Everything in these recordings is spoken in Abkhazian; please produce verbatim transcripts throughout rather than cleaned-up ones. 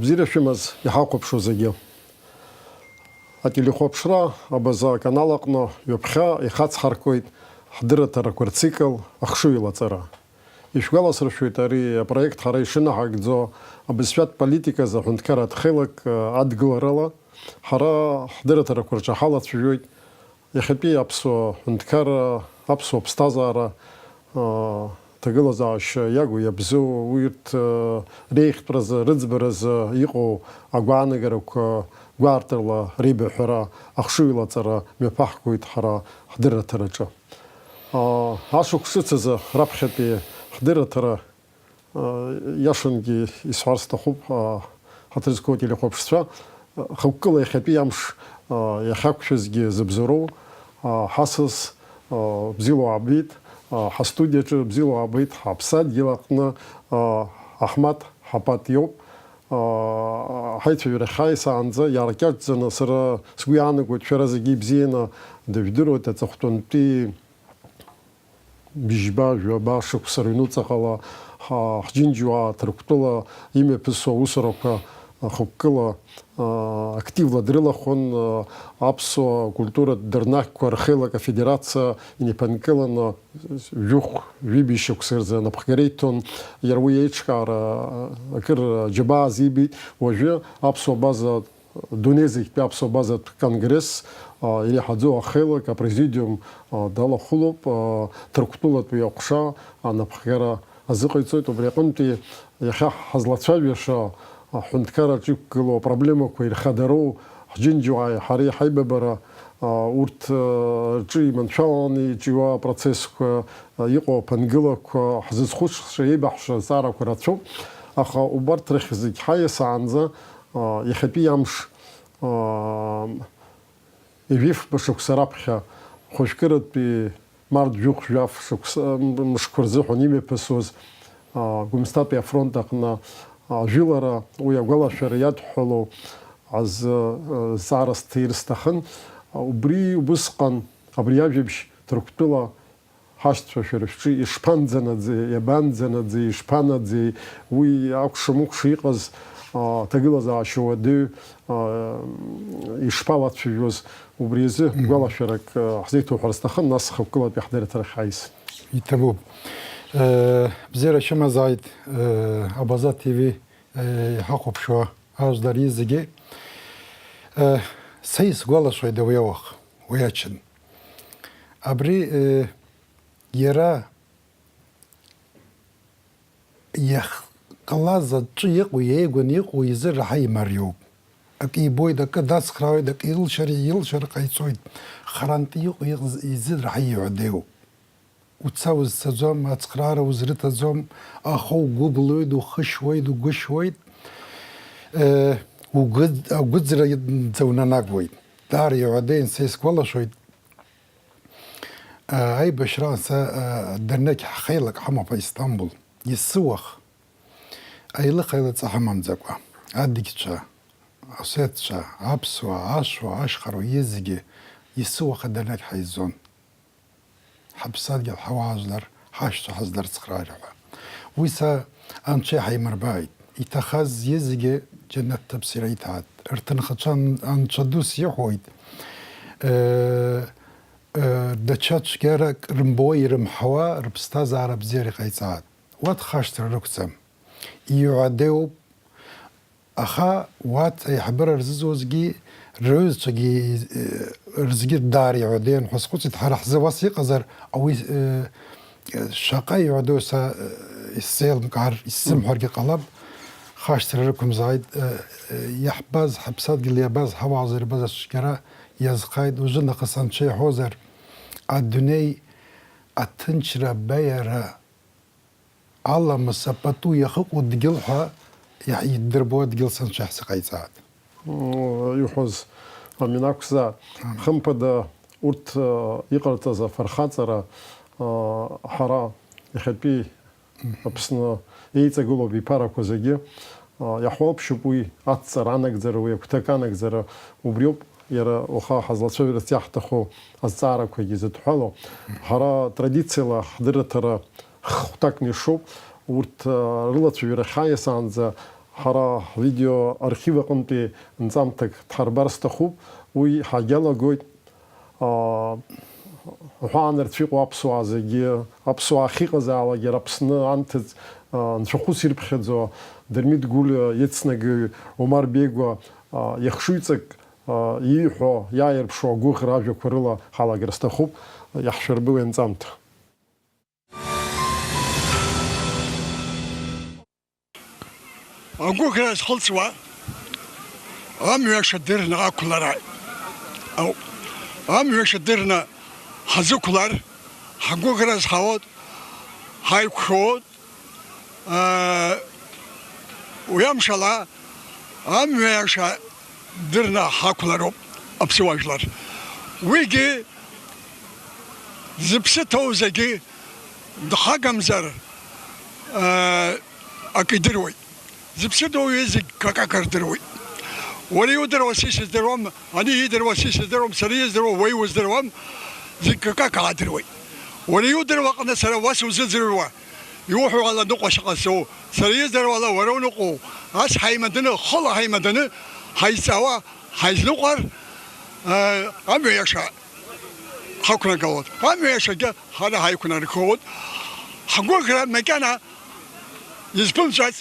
Бзиара шәымаз иҳахәаԥшуа зегьы. Ателехәаԥшра Абаза аканал аҟны ҩаԥхьа ихацҳаркуеит ҳдырраҭарақәа рцикл ахшыҩ лаҵара. Ишәгәаласыршәоит, ари апроект ҳара ишынаҳагӡо абызшәатә политиказы аҳәынҭқарратә хеилак, э, адгыларала ҳара ҳдырраҭарақәа рҿы ҳалацәажәоит. Иахьатәи аԥсуа ҳәынҭқарра, аԥсуа ԥсҭазаара, аа, ҭагылазаашьа иагу иабзоу, урҭ, аа, реиӷьтәразы, рыӡбаразы иҟоу агәаанагарақәа гәаартырла реибаҳәара ахшыҩлаҵара мҩаԥаҳгоит ҳара ҳдырраҭараҿы. Аа, ашықәс ҿыц азы раԥхьатәи ҳдырраҭара Иашангьы исҳәар сҭахуп, ҳаҭыр зқәу ателехәаԥшцәа, хықәкыла иахьатәи амш иахьақәшәазгьы зыбзоуроу ҳасас бзиала уаабеит, ҳастудиаҿы бзиала уаабеит, ҳаԥсадгьыл аҟны Аҳмаҭ Ҳапат иоуп. Ҳаицәажәарахь ҳааисаанӡа иааркьаҿӡаны сара сгәы иаанагоит, шәара зегьы ибзианы дыжәдыруеит аҵыхәтәантәи быжьба, жәаба шықәса рыҩнуҵаҟала ҳа-, ҳџьынџьуаа Ҭырқәтәыла имҩаԥысуа аусурақәа хықәкыла, аа, активла дрылахәын, аа, аԥсуа культуратә дырнакқәа рхеилак афедерациа инеиԥынкыланы жәохә, ҩыбжь шықәса рзы анапхгара иҭон, иара уи аиҿкаара акыр џьабаа азибеит. Уажәы аԥсуа база Дунеи зегьтәи аԥсуа базатә конгресс, а, иреиҳаӡоу ахеилак апрезидиум, а, далахәылоуп, а, Ҭырқәтәылатәи аҟәша анапхгара азыҟаиҵоит. Убри аҟынтәи иахьа ҳазлацәажәаша аҳәынҭқарраҿы иқәгылоу апроблемақәа ирхадароу ҳџьынџьуааи ҳареи ҳаибабара, а, урҭ, а, рҿы иманшәаланы иҿиуа апроцессқәа, а, иҟоу аԥынгылақәа ҳзызхәыцша, еибаҳша азҵаарақәа рацәоуп. Аха убарҭ рахь зегь ҳаиасаанӡа, аа, иахьатәи амш, аа, ҩажәифба шықәса раԥхьа, хәажәкыратәи март жәохә-жәаф шықәса, мышқәа рзыҳәан имҩаԥысуаз, аа, Гәымсҭатәи афронт аҟны, аа, жәылара, уи агәалашәара иадҳәалоу азы, аа, зҵаара сҭир сҭахын. Убри убысҟан, абри ажәабжь Ҭырқәтәыла ҳашьцәа шәара шәҿы ишԥанӡанаӡеи, иабанӡанаӡеи, ишԥанаӡеи, уи акәша-мыкәша иҟаз, а, ҭагылазаашьа уадаҩ, а, ишԥалацәажәоз, убри азы Мгм. гәалашәарак, а, ҳзеиҭоуҳәар сҭахын, нас хықәкылатәи ҳдырраҭарахь ҳаиз. Иҭабуп. Э, бзиара шәымазааит, э, Абаза Т В, э, иҳахәаԥшуа ажәлар зегьы. Э, са исгәалашәоит уи ауах, уи ачын. Абри, э, Иара иахьҟалаз аҿы иҟоу, иеигәаны иҟоу изы раҳа имариоуп. Акы ибоит, акы дацхраауеит, акы илшар, илшар ҟаиҵоит. Харантәи иҟоу иҟаз изы раҳа иуадаҩуп. Уца узцаӡом, ацхраара узрыҭаӡом, аха угәы блуеит, ухышьуеит, угәышьуеит, э, угәы-, агәыӡра ӡа унанагуеит. Даара иуадаҩын, са исгәалашәоит, Аибашьраан са, а, адырнегь ҳхеилак ҳамоуп Истамбул. Есыуах аилых-аилаҵа ҳамамӡакәа, адгьцәа, осетцәа, аԥсуаа, ашәуа, ашьхаруа, иезегьы есыуах адырнегь ҳаизон. Ҳаԥсадгьыл, ҳауаажәлар, ҳашәцәа ҳазларыцхраар ҳәа. Уи са Анцәа иҳаимырбааит. Иҭахаз зегьы џьанаҭ ҭыԥс ираиҭааит. Рҭынхацәа ан-, Анцәа дус иҳәоит, э, э, даҽа цәгьарак рымбо ирымҳауа рыԥсҭазаара бзиара иҟаиҵааит. Уа дхашҭра рықәӡам. Иуадаҩуп, аха уа аиҳабыра рзызуазгьы, рҩызцәагьы, э, рзгьы даара иуадаҩын ҳәа схәыцит. Ҳара ҳзы уас иҟазар, ауи, э, Шаҟа иуадаҩу са, э, исзеилымкаар, исзымҳәаргьы ҟалап, хашҭра рықәымзааит, э, э, иаҳбаз, ҳаԥсадгьыл иабаз, ҳауаажәлар ирбаз ацәгьара иазхааит, уажәы нахыс анцәа иаҳәозар, адунеи аҭынчра абеиара аламыс апату иахыҟоу дгьыл ҳәа иаҳ-, иддырбо адгьыл санцәа иаҳзыҟаиҵааит. Иуҳәаз амин акәзаап. Амин. Хымԥада, урҭ, а, иҟарҵаз афырхаҵара, а, ҳара иахьатәи Мгм. Аԥсны еиҵагылоу абиԥарақәа зегьы, а, иаҳуалԥшьоуп уи адҵара анагӡара, уи агәҭакы анагӡара. Убриоуп иара уаха ҳазлацәажәарц иаҳҭаху азҵаарақәагьы зыдҳәалоу. Мгм. Ҳара традициала ҳдырраҭара хәҭакны ишоуп, урҭ, а, рылацәажәара ахьааиасаанӡа, Ҳара ҳвидео архив аҟынтәи нҵамҭак дҳарбар сҭахуп, уи ҳагьалагоит. Аа, уҳәаанырцә иҟоу аԥсуаа зегьы, аԥсуаа ахьыҟазаалак иара Аԥсны анҭыҵ, аа, нцәахәыс ирԥхьаӡо, Дырмит Гәлиа ицнагаҩ Омар Бегәа, аа, ихшыҩҵак, аа, ииҳәо, иааирԥшуа агәыӷра ажәақәа рыла ҳалагар сҭахуп, иаҳшәырбы уи анҵамҭа. Агәыӷра зхылҵуа амҩа шадырны ақәлара ауп. Амҩа шадырны ҳазықәлар, ҳгәыӷра зҳауоуп, ҳаиқәшәоуп. Уи амшала, амҩа иаша дырны ҳақәлароуп аԥсуа жәлар. Уигьы зыԥсы ҭоу зегьы дхагамзар, акы идыруеит. Зыԥсы ҭоу зегь какака рдыруеит. Уара иудыруа са исыздыруам, ани иидыруа са исыздыруам, сара издыруа уаҩы уздыруам, зегь какака аадыруеит. Уара иудыруа аҟны сара уа сузыӡырҩуа. Иуҳәо ала ныҟәашьа ҟазҵо, сара издыруа ала уара уныҟәоу, ас ҳаимаданы, хыла ҳаимаданы, ҳаизҵаауа, ҳаизныҟәар, э, амҩа иаша ҳақәнагалоит. Амҩа иашагьы ҳара ҳаиқәнаргылоит. Ҳгәыӷра макьана изԥымҵәац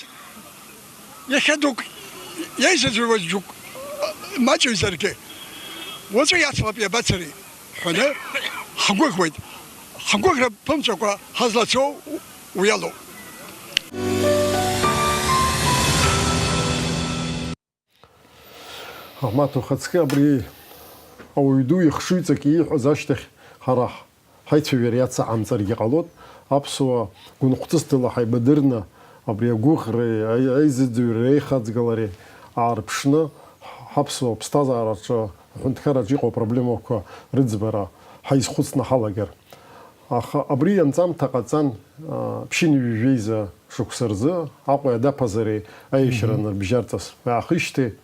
иахьа дук иаизыӡырҩуаз џьоук маҷыҩзаргьы, уаҵәы иацлап иабацари? Ҳәаны ҳгәыӷуеит. Ҳгәыӷра ԥымҵәакәа ҳазлацо уи алоуп. Аҳмаҭ, ухаҵкы абри ауаҩ ду ихшыҩҵак ииҳәаз ашьҭахь ҳара ҳаицәажәара иацаҳамҵаргьы ҟалоит. Аԥсуаа гәынхәҵысҭала ҳаибадырны абри агәыӷреи аи-, аизыӡырҩреи аихаҵгылареи аарԥшны ҳаԥсуа ԥсҭазаараҿы, аҳәынҭқарраҿы иҟоу апроблемақәа рыӡбара ҳаизхәыцны ҳалагар. Аха абри анҵамҭа ҟаҵан, а, ԥшьынҩажәеиза шықәса рзы Аҟәеи Адаԥазареи аиашьара Мгм. анырбжьарҵаз. Уи аахижьҭеи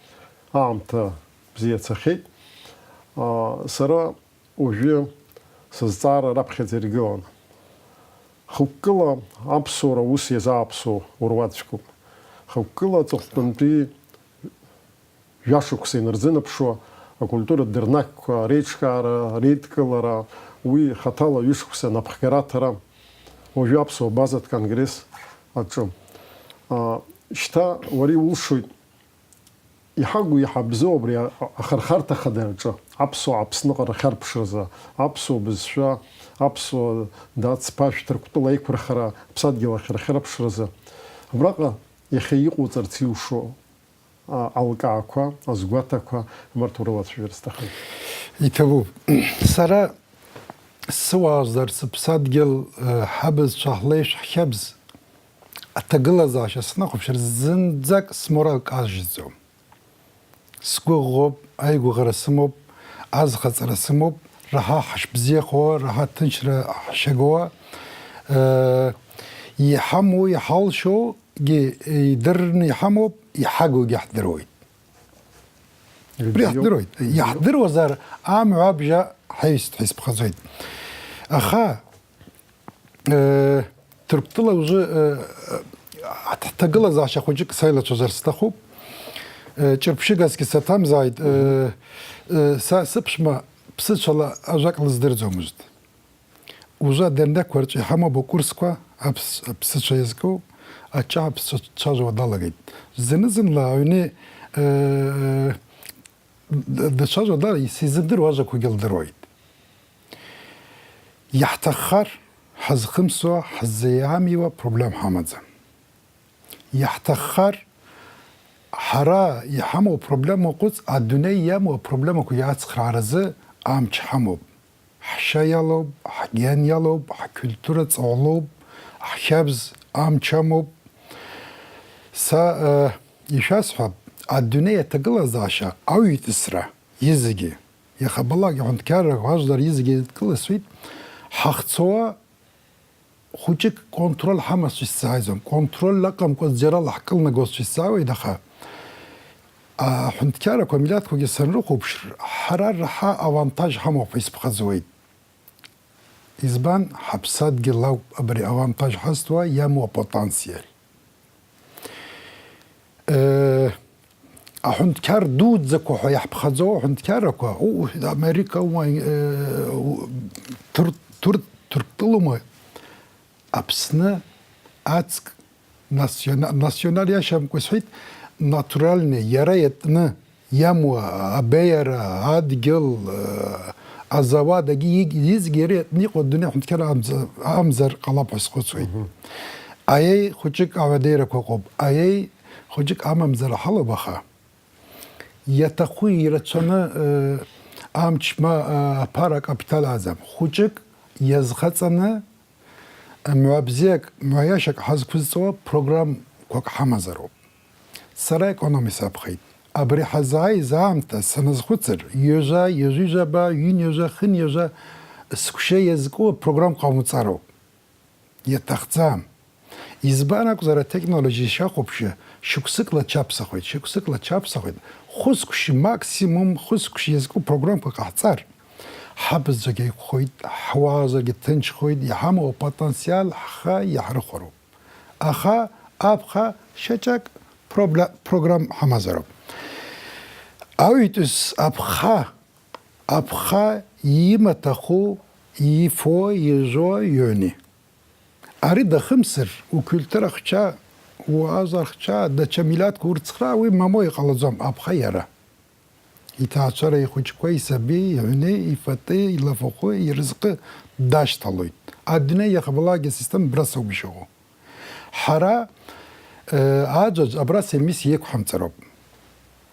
аамҭа бзиа цахьеит. А, сара уажәы сызҵаара раԥхьаӡа иргылан. Хықәкыла аԥсуара ус иазааԥсоу уруаӡәкуп. Хықәкыла аҵыхәтәантәи жәашықәса инарзынаԥшуа акультуратә дырнакқәа реиҿкаара, реидкылара, уи хаҭала ҩышықәса анапхгара аҭара, уажәы аԥсуа базатә конгресс аҿы. А, шьҭа уара иулшоит, иҳагу иҳабзоу абри а-, ахырхарҭа хадараҿы аԥсуаа Аԥсныҟа рхьарԥшразы, аԥсуа бызшәа, аԥсуа дацԥашә Ҭырқәтәыла аиқәырхара аԥсадгьыл ахь рхьарԥшразы, абраҟа иахьа иҟауҵарц иушоу а, алкаақәа, азгәаҭақәа, абарҭ урылацәажәар сҭахын. Иҭабуп. Сара сыуаажәлар, сыԥсадгьыл, э, ҳабызцәа, ҳлеишәа, ҳхьабз аҭагылазаашьа санахәаԥшыр, зынӡак сморал кажьӡом. Сгәыӷуп, аигәыӷра сымоуп, азхаҵара сымоуп, раҳа ҳашбзиахауа, раҳа ҭынчра ҳшагауа, э, иҳамоу, иҳалшо, гьы идырны иҳамоуп, иҳагугьы ҳдыруеит. Убри Ибзиоуп. Ҳдыруеит. Ибзиоуп. Иаҳдыруазар, амҩа абжа ҳаҩсит ҳәа исԥхаӡоит. Аха, э, Ҭырқәтәыла уже, э, ҳҭагылазаашьа хәыҷык саилацәажәар сҭахуп. Э, ҿырԥшьыгасгьы саҭамзааит, э, э, са сыԥшәма ԥсыцәала ажәак лыздырӡомызт. Ужа адырнақәа рҿы иҳамоуп акурсқәа, аԥс-, аԥсыцәа иазку, аҿа аԥсцәа дцәажәауа далагеит. Зны-зынла аҩны, э, д-, дацәажәо дала, сизымдыруа ажәақәагьы лдыруеит. Иаҳҭаххар, ҳазхымсуа, ҳзеиамиуа проблем ҳамаӡам. Иаҳҭаххар, ҳара иҳамоу проблема уаҟәыҵ, адунеи иамоу апроблемақәа иацхрааразы амч ҳамоуп. Ҳшьа иалоуп, ҳгьан иалоуп, ҳкультура ҵаулоуп, ҳхьабз амч амоуп. Са, э, ишәасҳәап, адунеи аҭагылазаашьа, ауаҩытәыҩса изегьы, иахьабалак аҳәынҭқарра ажәлар изегьы еидкыласуеит, ҳахьцауа хәыҷык контроль ҳамазшәа исзааиӡом. Контроль аҟамкәа џьарала ҳкылнагозшәа исзаауеит, аха аҳәынҭқаррақәа, амилаҭқәагьы санрыхәаԥш, ҳара раҳа авантаж ҳамоуп ҳәа исԥхаӡуеит. Избан? Ҳаԥсадгьыл ауп абри авантаж ҳазҭо, иамоу апотенциал. Э, аҳәынҭқар дуӡӡақәа ҳәа иаҳԥхьаӡоу аҳәынҭқаррақәа, у-, у-, Америка ума, э, у-, Ҭыр-, Ҭыр-, Ҭырқәтәылоума, Аԥсны аҵк национа-, национал иашамкәа исҳәеит, натуральный, иара иатәны иамоу абеиара, адгьыл, э, азауад, агьи-, изегьы иара иатәны иҟоу адунеи аҳәынҭқарра амза-, амзар ҟалап ҳәа схәыцуеит. Мгм. Аиеи, хәыҷык ауадеирақәа ыҟоуп, аиеи, хәыҷык амамзар ҳалоуп, аха иаҭаху ирацәаны, э, амч ма, э, аԥара акапитал аӡам. Хәыҷык иазхаҵаны, мҩа бзиак, мҩа иашак ҳазқәызҵауа программқәак ҳамазароуп. Сара аекономист саԥхеит. Абри ҳазааиз аамҭа саназхәыцыр, ҩажәа, ҩажәижәаба, ҩынҩажәа, хынҩажәа сгәшьа иазку апрограммқәа ҟауҵароуп. Иаҭахӡам. Избан акәзар, атехнологиа шахәаԥшьа шықәсыкла чаԥсахоит, шықәсыкла чаԥсахоит, хәы-сгәшьа, максимум хәы-сгәшьа иазку программқәа ҟаҳҵар, ҳабызцәагьы еиқәхоит, ҳуаажәларгьы ҭынчхоит, иҳамоу апотенциал ҳхы иаҳрыхәароуп. Аха аԥха шьаҿак пробле-, программ ҳамазароуп. Ауаҩытәыс аԥха, аԥха имаҭәахәы, ифо, ижәо иҩны. Ари дахымсыр, укультура хча, уаазар хча, даҽа милаҭқәа урцхраа, уи мамоу иҟалаӡом, аԥха иара. Иҭаацәара ихәыҷқәа, исаби, иҩны, ифатеи, илафахәы, ирызкы дашьҭалоит. Адунеи иахьабалакгьы асистема абра соуп ишыҟоу. Ҳара, э, аӡәаӡә абра семис иеиқәҳамҵароуп.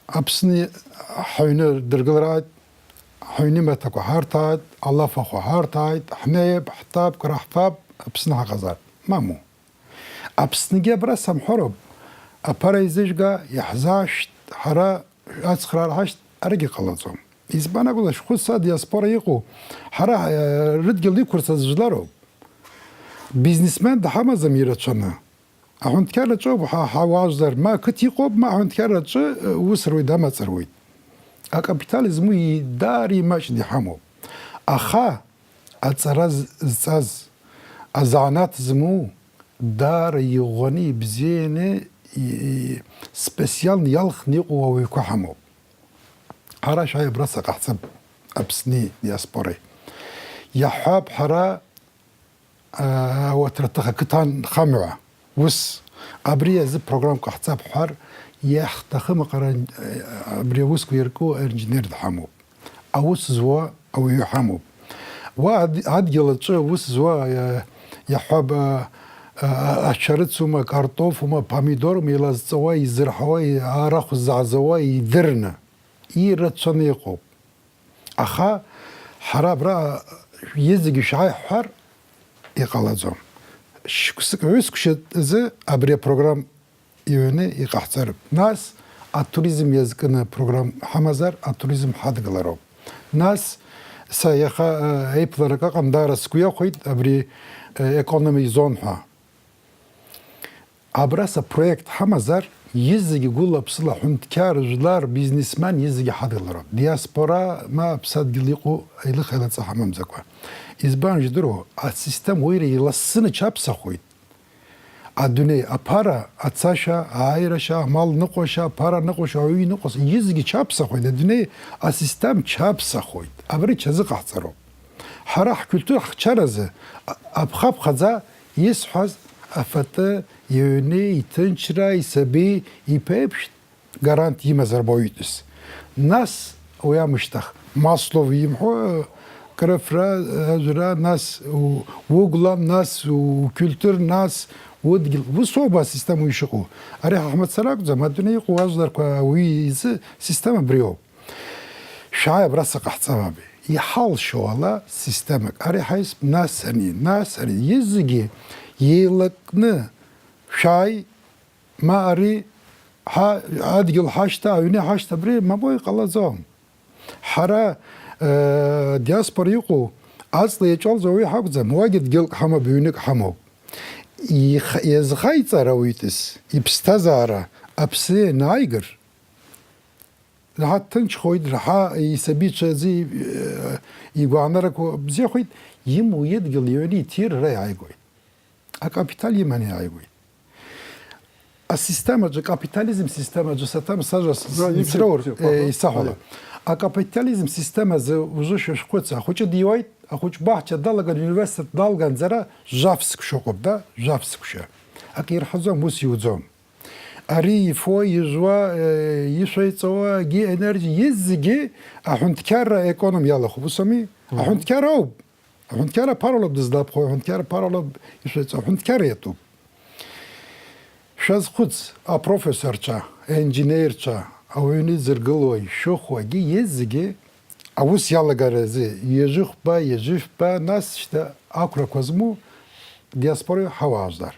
Аԥсны ҳаҩны дыргыларааит, ҳаҩны имаҭәақәа ҳарҭааит, алафахәы ҳарҭааит, ҳнеип, ҳҭап, кра ҳфап, Аԥсны ҳаҟазар. Мамоу. Аԥсныгьы абра самҳәароуп, аԥара изыжәга, иаҳзаашәт, ҳара ацхраара ҳашьҭ, аригьы ҟалаӡом. Избан акәзар, шәхәыц, са диаспора иҟоу, ҳара, э, рыдгьыл иқәырцаз жәлароуп. Бизнесмен дҳамаӡам ирацәаны. Аҳәынҭқарраҿоуп ҳа, ҳауаажәлар, ма ақыҭа иҟоуп, ма аҳәынҭқарраҿы, э, ус руеит, дамаҵ руеит. Акапитал измоу и-, даара имаҷны иҳамоуп. Аха аҵара з-, зҵаз, азанааҭ змоу, даара иӷәӷәаны, ибзианы, и-, и-, специалны иалхны иҟоу ауаҩқәа ҳамоуп. Ҳара шәааи абра саҟаҳҵап, Аԥсни диаспореи. Иаҳҳәап, ҳара, аа, ауаҭраҭых ақыҭан хамҩа. Ус, абри азы программк ҟаҳҵап ҳҳәар, иаҳҭахым аҟара, абри аусқәа ирку аинженер дҳамоуп. Аус зуа ауаҩы ҳамоуп. Уа ад-, адгьыл аҿы аус зуа, иа-, иаҳҳәап, а, а, ачарыцума, акартофума, апомидорума илазҵауа, изырҳауа, и-, арахә ззааӡауа идырны, ирацәаны иҟоуп. Аха ҳара абра изегьы шәааи ҳҳәар иҟалаӡом. Шықәсык, ҩышықәса азы абри апрограмма иҩны иҟаҳҵароуп. Нас атуризм иазкны апрограмма ҳамазар, атуризм ҳадгылароуп. Нас са иаха, э, еиԥыларак ыҟам, даара сгәы иахәеит абри, э, economy zone ҳәа. Абра са проект ҳамазар, изегьы гәыла-ԥсыла, ҳәынҭқар, жәлар, бизнесмен, изегьы ҳадгылароуп. Диаспора ма аԥсадгьыл иҟоу еилых-еилаҵа ҳамамӡакәа. Избан, ижәдыруоу, асистема уира иласны чаԥсахоит. Адунеи аԥара, ацашьа, ааирашьа, амал ныҟәашьа, аԥара ныҟәашьа, ауаҩы иныҟәашьа, изегьы чаԥсахоит, адунеи асистем чаԥсахоит. Абри чазыҟаҳҵароуп. Ҳара ҳкультура ҳхчаразы а-, аԥхаԥхаӡа исҳәаз афатәы, иҩны, иҭынчра, исаби, иԥеиԥш, гарант имазар ауаҩытәыс. Нас уи амышьҭах, Маслов имҳәо, крыфра, ажәра, нас у-, угәлам, нас укультур, нас удгьыл. Усоуп асистема уи шыҟоу. Ари ҳа ҳмацара акәӡам, адунеи иҟоу ажәларқәа уи изы система абриоуп. Шәааи абра саҟаҳҵап абри. Иҳалшо ала системак. Ари ҳаисп, нас ани, нас ани. Изегьы еилакны шәааи, ма ари ҳа-, адгьыл ҳашьҭа, аҩны ҳашьҭа, абри мамоу иҟалаӡом. Ҳара, э, диаспора иҟоу аҵла иаҿалҵо уаҩы ҳакәӡам, уагьы дгьылк ҳамоуп, ҩнык ҳамоуп. Их-, иазхаиҵар ауаҩытәыс иԥсҭазаара Аԥсны ианааигар, раҳа дҭынчхоит, раҳа исабицәа азы, э, игәаанагарақәа бзиахоит, имоу идгьыл иҩны иҭир ара иааигоит. Акапитал иманы иааигоит. Асистемаҿы, капитализм системаҿы саҭам сажәа с- Да, ибзиоуп, сицроур, ибзиоуп. Э, Аҳа. Исаҳәала. Аиеи. Акапитализм системазы ужы шәышәхәыц, ахәыҷы диуеит, ахәыҷ баҳча далаган, университет далганӡара жәаф сықәшәа ыҟоуп, да, жәаф сықәшәа. Акы ирҳаӡом, ус иуӡом. Ари ифо, ижәуа, э, ишәа иҵауа, егьи энерги, изегьы аҳәынҭқарра аеконом иалахәуп, ус ами? Мгм. Аҳәынҭқар ауп. Аҳәынҭқар аԥаралоуп дызлабхәуа, аҳәынҭқар аԥаралоуп ишәа иҵауа, аҳәынҭқар иатәуп. Шәазхәыц, апрофессорцәа, аинженерцәа, ауаҩы изыргылои, шәыхәагьы, изегьы аус иалагаразы ҩажәи хәба, ҩажәи жәба, нас шьҭа ақәрақәа змоу диаспора ҳауаажәлар.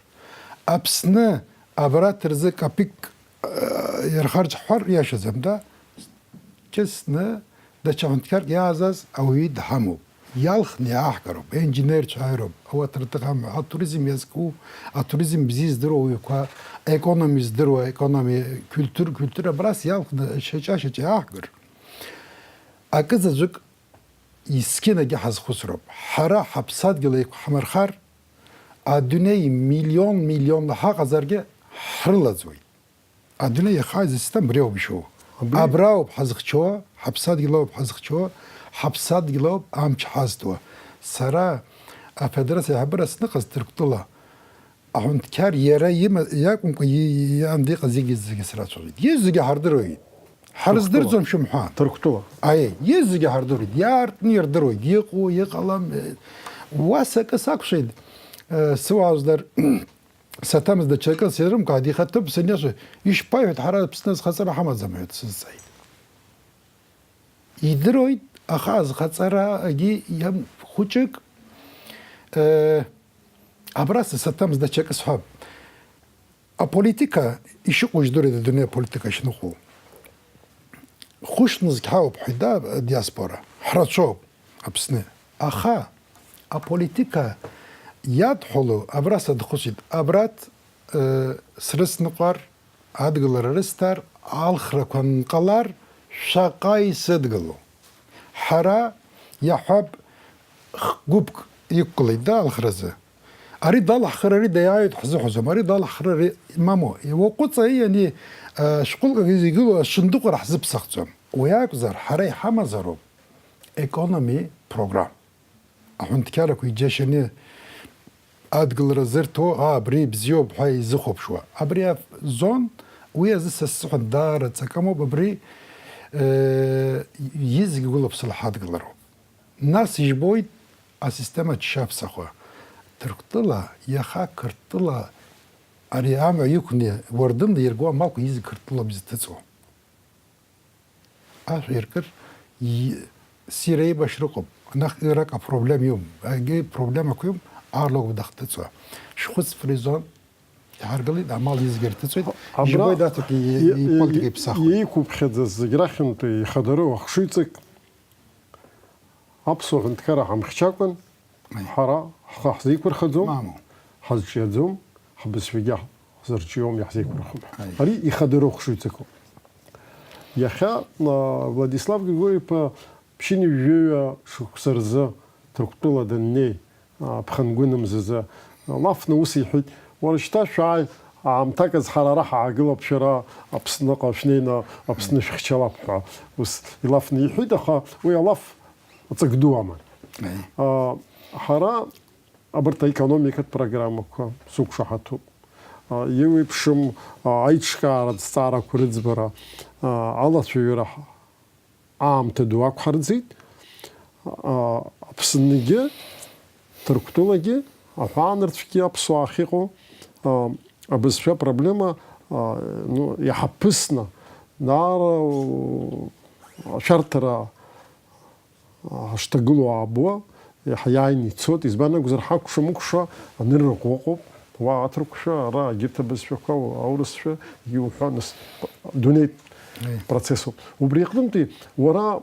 Аԥсны абарҭ рзы капик, э, иархарџь ҳҳәар иашаӡам, да? Ҿыцны даҽа ҳәынҭқарк иаазаз ауаҩы дҳамоуп. Иалхны иааҳгароуп, аинженерцәа ааироуп, ауаҭыртыҟ амҩа, атуризм иазку, атуризм бзиа здыруа ауаҩқәа, аекономи здыруа, аекономи, культур, культура абрас иалхны шьаҿа-шьаҿа иааҳгар. Акы заҵәык есқьынагьы ҳазхәыцроуп. Ҳара ҳаԥсадгьыл еиқәҳамырхар, адунеи миллион-миллионла ҳаҟазаргьы ҳрылаӡуеит. Адунеи иахааиз асистема абри ауп ишоу. Абри Абра ауп ҳазхьчо, ҳаԥсадгьыл ауп ҳазхьчо, ҳаԥсадгьыл ауп амч ҳазҭо. Сара афедерациа аиҳабыра сныҟаз Ҭырқәтәыла аҳәынҭқьар иара има-, иакәымкәа, и-, и-, иан диҟаз зегьы, зегьы срацәажәеит. Изегьы ҳардыруеит. Ҳарыздырӡом шәымҳәан. Ҭырқәтәыла. Аиеи, изегьы ҳардыруеит. Иаартны ирдыруеит, иҟоу, иҟалам. Уа сакы сакәшеит, э, сыуаажәлар, саҭамыз даҽакы сирымкааит, ихаҭыԥ саниашоу, ишԥаиҳәоит, ҳара Аԥсны азхаҵара ҳамаӡам ҳәа дсызҵааит. Идыруеит, аха азхаҵарагьы иам-, хәыҷык, э, абра са саҭамыз даҽакы сҳәап. Аполитика ишыҟоу жәдыруеит, адунеи аполитика шныҟәо. Хәышнызқь ҳауп ҳәа, да, адиаспора. Ҳрацәоуп Аԥсны. Аха аполитика иадҳәалоу абра садхәыцит. Абрат, э, срыцныҟәар, адгылара рысҭар, алхрақәа нҟалар, шәаҟа исыдгылоу. Ҳара иаҳҳәап, х-, гәыԥк иқәгылеит, да, алхразы. Ари далаҳхыр, ари даиааиуеит ҳзыҳәаӡом, ари далаҳхыр, ари мамоу. Уаҟәыҵ, ани, а, шәҟәылкак игылоу ашындыҟәра ҳзыԥсахӡом. Уи акәзар, ҳара иҳамазароуп економи программа. Аҳәынҭқаррақәа иџьашьаны адгылара зырҭо, аа, абри ибзиоуп ҳәа изыхәаԥшуа. Абри азон, уи азы са сзыҳәан даара ҵакы амоуп, абри, э, изегьы гәылаԥсыла ҳадгылароуп. Нас ижәбоит асистема ччаԥсахәа. Ҭырқәтәыла, иаха Қырҭтәыла ари амҩа иқәны уардынла иргоу амалқәа изегьы Қырҭтәылоуп изҭыҵуа. Ашә иркыр, и-, ссир еибашьра ыҟоуп. Анахь ирак апроблем иоуп. Егьи проблемақәа иоуп, аарлоуп дахҭыҵуа. Шәхәыц фризон иҳаргылеит, амал изегьы рҭыҵуеит. Абра Ижәбоит, аҭак и-, и-, и-, иполитика и-, иԥсахуеит. Иқәыԥхьаӡаз зегь рахьынтәи ихадароу ахшыҩҵак аԥсуа ҳәынҭқарра ҳамхьчакәан, Аи. Ҳара ҳхы ҳзеиқәырхаӡом, Мамоу. Ҳазҿиаӡом, ҳбызшәагьы ҳзырҿиом, иаҳзеиқәырхом. Аи. Ари ихадароу хшыҩҵакуп. Иахьа, а, Владислав Григорий-иԥа ԥшьынҩажәаҩа шықәса рзы Ҭырқәтәыла даннеи, а, ԥхынгәынамзазы, а, лафны ус иҳәеит, уара шьҭа шәааи, аамҭак азы ҳара ара ҳаагылап, шәара Аԥсныҟа шәнеины Аԥсны шәыхьчалап ҳәа ус илафны иҳәеит, аха уи алаф ҵак ду аман. Аи. А, ҳара абарҭ аекономикатә программақәа сықәшаҳаҭуп. А, еиуеиԥшым, а, аиҿкааратә зҵаарақәа рыӡбара, а, алацәажәара ҳ-, аамҭа ду ақәҳарӡит. А, Аԥсныгьы, Ҭырқәтәылагьы, аҳәаанырцәгьы аԥсуаа ахьыҟоу, а, абызшәа проблема, а, ну, иаҳа ԥысны, даара, у, ашәарҭара ҳашҭагылоу аабуа, иаҳа иааины ицоит, избан акәзар, ҳакәша-мыкәша анырраҟа ыҟоуп, уа аҭырқәшәа, ара егьырҭ абызшәақәа, аурысшәа, иуҳәа, нас, дунеитә Аи. Процессуп. Убри аҟнытәи, уара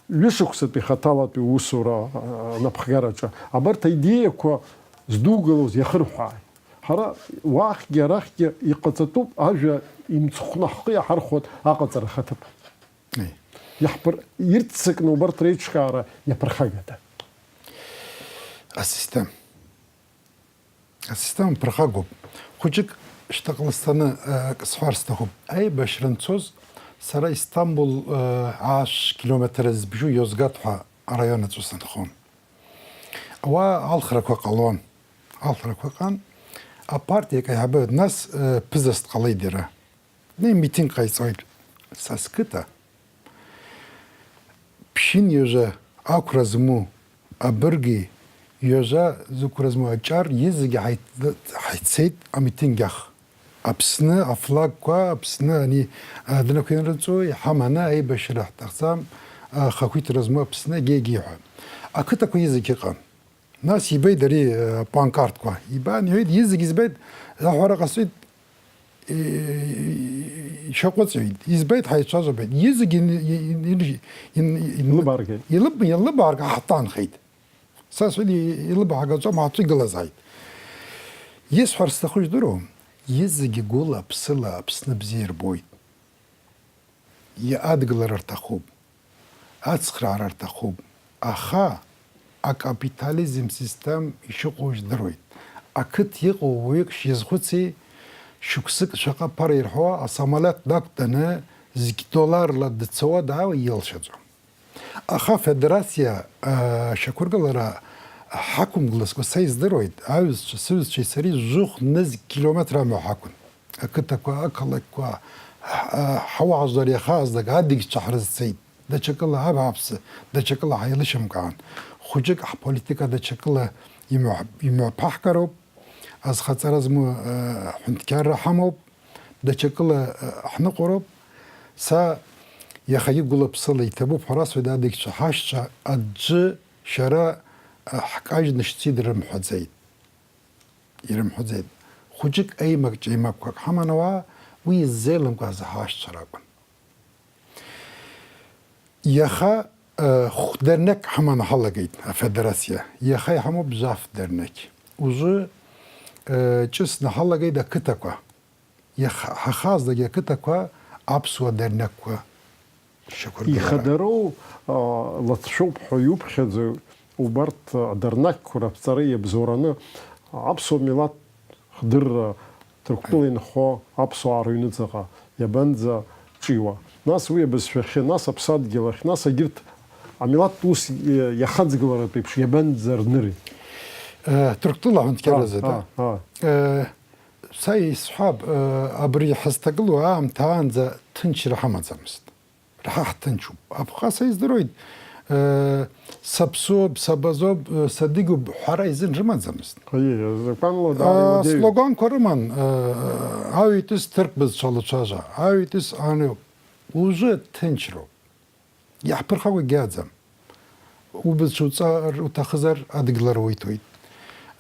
ҩышықәсатәи хаҭалатәи усура, а, анапхгараҿы, абарҭ аидеиақәа здугалоз иахырҳәааит. Ҳара уахьгьы арахьгьы иҟаҵатәуп, ажәа имцхәны ҳхы иаҳархәоит аҟаҵара ахаҭыԥ. Аи. Иаҳԥыр-, ирццакны убарҭ реиҿкаара иаԥырхагада? Асистема. Асистема ԥырхагоуп. Хәыҷык Шьҭахьла сцаны, э, акы сҳәар сҭахуп. Аибашьра анцоз, сара Истамбул, э, ааҳәшә километр зыбжьу Иозгат ҳәа араион аҿы сынхон. Ауаа алхрақәа ҟалон. Алхрақәа ыҟан. Апартиа акы аиҳабы, нас, э, ԥызас дҟалеит иара. Митинг ҟаиҵоит. Са сқыҭа ԥшьынҩажәа ақәра змоу абырги, ҩажәа зықәра змоу аҷар, изегьы ҳаит-, ҳаиццеит амитингахь. Аԥсны афлагқәа, Аԥсны ани, а, днақәирҵәо, иҳаманы аибашьра ҳҭахӡам, а, хақәиҭра змоу Аԥсны, егьи, егьи ҳәа. Ақыҭақәа изегьы ыҟан. Нас ибеит ари, э, панкартқәа. Ибан, иҳәеит, изегь избеит, аҳәара ҟасҵеит, э, ишьаҟәыҵәеит. Избеит, ҳаицәажәабеит. Изегь ин-, ин-, ин-, ин-, ин-, Илыбааргеит. Илыб-, илыбаарга ҳтәанхеит. Са сҩыда илыбаагаӡом, ҳаҭәы игылазааит. Исҳәар сҭаху ижәдыруоу, изегьы гәыла-ԥсыла Аԥсны бзиа ирбоит. Иадгылара рҭахуп, ацхраара рҭахуп, аха акапитализм систем ишыҟоу жәдыруеит. Ақыҭа иҟоу уаҩык шизхәыци, шықәсык шаҟа ԥара ирҳәо асамолиот дақәтәаны зқь долларла дцауа даауа илшаӡом. Аха афедерациа, а, ашьақәыргылара ҳақәымгылазкуа са издыруеит, аҩызцәа, сыҩызцәеи сареи жәохә нызқь километр амҩа ҳақәын. Ақыҭақәа, ақалақьқәа, ҳ-, ҳауаажәлар иахааздак адагьцәа ҳрызцеит. Даҽакыла абааԥсы, даҽакыла ҳаилышьымкаан. Хәыҷык ҳполитика даҽакыла имҩа-, имҩаԥаҳгароуп, азхаҵара змоу, э, ҳәынҭқарра ҳамоуп, даҽакыла, э, ҳныҟәароуп. Са иахагьы гәыла-ԥсыла иҭабуп ҳәа расҳәоит, адагьцәа ҳашьцәа аӡәы шәара, э, ҳкажьны шәцеит рымҳәаӡеит. Ирымҳәаӡеит. Хәыҷык еимак-ҿеимакқәак ҳаман ауаа, уи иззеилымкааз ҳашьцәа ракәын. Иаха, э, хә-дернеқь ҳаманы ҳалагеит, афедерациа. Иаха иҳамоуп жәаф дернеқь. Ужәы, э, ҿыцны ҳалагеит ақыҭақәа. Иаха-, ҳахаазлагьы ақыҭақәа аԥсуа дернеқьқәа шьақәыргылара. Ихадароу, а, лацәшәоуп ҳәа иуԥхьаӡои убарҭ, а, дернеқьқәа раԥҵара иабзоураны аԥсуа милаҭ хдырра Ҭырқәтәыла инхо аԥсуаа рыҩныҵаҟа иабанӡа ҿиуа? Нас уи абызшәахьы, нас аԥсадгьыл ахь, нас егьырҭ амилаҭ ус иахаҵгыларатә еиԥш иабанӡа рныри? Э, Ҭырқәтәыла аҳәынҭқарразы, да? А, а. Э, са исҳәап, э, абри ҳазҭагылоу аамҭа аанӡа ҭынчра ҳамаӡамызт. Ҳа ҳҭынчуп. Абхаза издыруеит, э, саԥсуоуп, сабазоуп, э, садыгьуп ҳәара изын рымаӡамызт. Аиеи, азакәанла даара А, иуадаҩуп. Слоганқәа рыман, э, аҩитәыс ҭырқә бызшәа лацәажәа, аҩитәыс ани, ужәы ҭынчроуп. Иаҳԥырхагәагьы аӡам. Убызшәа уҵар уҭахызар, адгылара уиҭоит.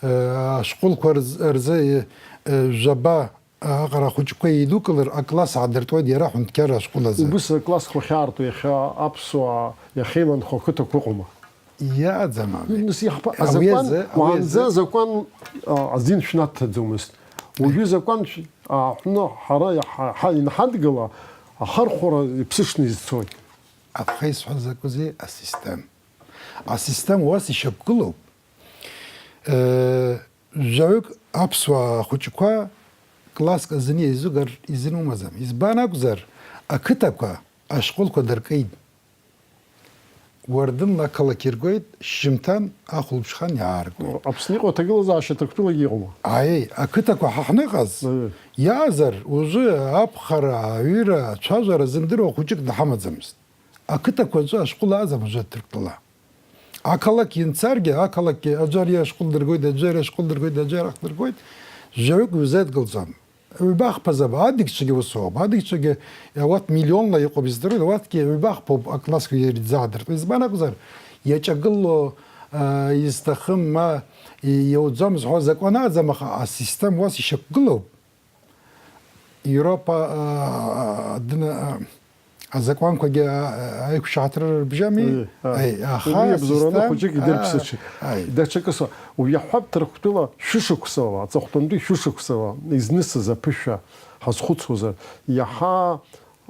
Э, ашколқәа рз-, рзы, э, э, жәаба аҟара ахәыҷқәа еидукылар, акласс аадыртуеит иара аҳәынҭқарра ашкол азы. Убыс аклассқәа ахьаарту иахьа аԥсуаа иахьеиланхо ақыҭақәа ыҟоума? Иаӡам абри. Нас иаҳԥа-, Ауи азакәан, азы, ауи уаанӡа азы. Азакәан, а, азин шәнаҭаӡомызт. Уажәы азакәан шә-, ааҳәны ҳара иаҳа-, ҳа-, инҳадгыла ахархәара иԥсыҽны изцоит. Аԥхеисҳәа закәызеи асистем? Асистем уас ишьақәгылоуп. Э, Жәаҩык аԥсуаа хәыҷқәа класск азын еизугар изын умаӡам. Избан акәзар, ақыҭақәа ашколқәа дыркит. Уардынла ақалақь иргоит, шьжьымҭан ахәылбжьхан иааргоит. Аԥсны иҟоу аҭагылазаашьа Ҭырқәтәылагьы иҟоума? Аиеи, ақыҭақәа ҳа ҳныҟаз, Аиеи. Иаазар, ужәы аԥхара, аҩыра, ацәажәара зымдыруа хәыҷык даҳамаӡамызт. Ақыҭақәа аҿы ашкол аӡам ужәы Ҭырқәтәыла. Ақалақь инцаргьы, ақалақьгьы аӡәы ари ашкол дыргоит, аӡәы ари ашкол дыргоит, аӡәы арахь дыргоит, жәаҩык узеидкылҵом. Ҩба-хԥа заба, адгьылцәагьы ус ауп, адгьылцәагьы, уаҭ миллионла иҟоуп, издыруеит, уаҭгьы ҩба-хԥоуп аклассқәа ирзаадыртуа. Избан акәзар, иаҿагыло, а, изҭахым, ма, и-, иауӡом зҳәо азакәан аӡам, аха асистем уас ишьақәгылоуп. Европа, а, а, дна-, а, азакәанқәагьы, а, а, аиқәшаҳаҭра рыбжьами? Ыы, а. Аи, аха Убри абзоураны асистем-, хәыҷык а, идырԥсыҽит. Аи. Даҽакы са, уи иаҳҳәап, Ҭырқәтәыла шәышықәсала, аҵыхәтәантәи шәышықәсала изнысыз аԥышәа ҳазхәыцуазар, иаҳа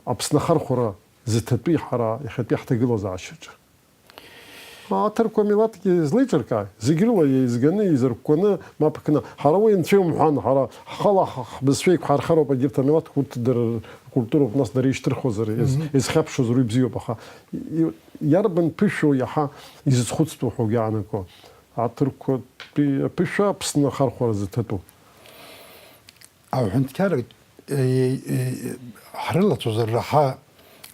Аԥсны ахархәара зыҭатәи ҳара иахьатәи ҳҭагылазаашьаҿы. Аҭырқәа милаҭгьы злеиҿыркааи, зегь рыла еизганы, еизыркәкәаны, мап кны. Ҳара уи анцәа иумҳәан, ҳара ҳхала ҳ-, ҳбызшәа еиқәҳархароуп, егьырҭ амилаҭқәа урҭ дара ркультуроуп, нас дара ишьҭырхуазар, из-, Мгм. изхьаԥшуазар, уи бзиоуп, аха и-, иарбан ԥышәоу иаҳа изызхәыцтәу ҳәа угьы аанагом. Аҭырқәатәи аԥышәа Аԥсны ахархәара зыҭатәу. Аҳәынҭқарра, е, е, ҳрылацәажәар раҳа,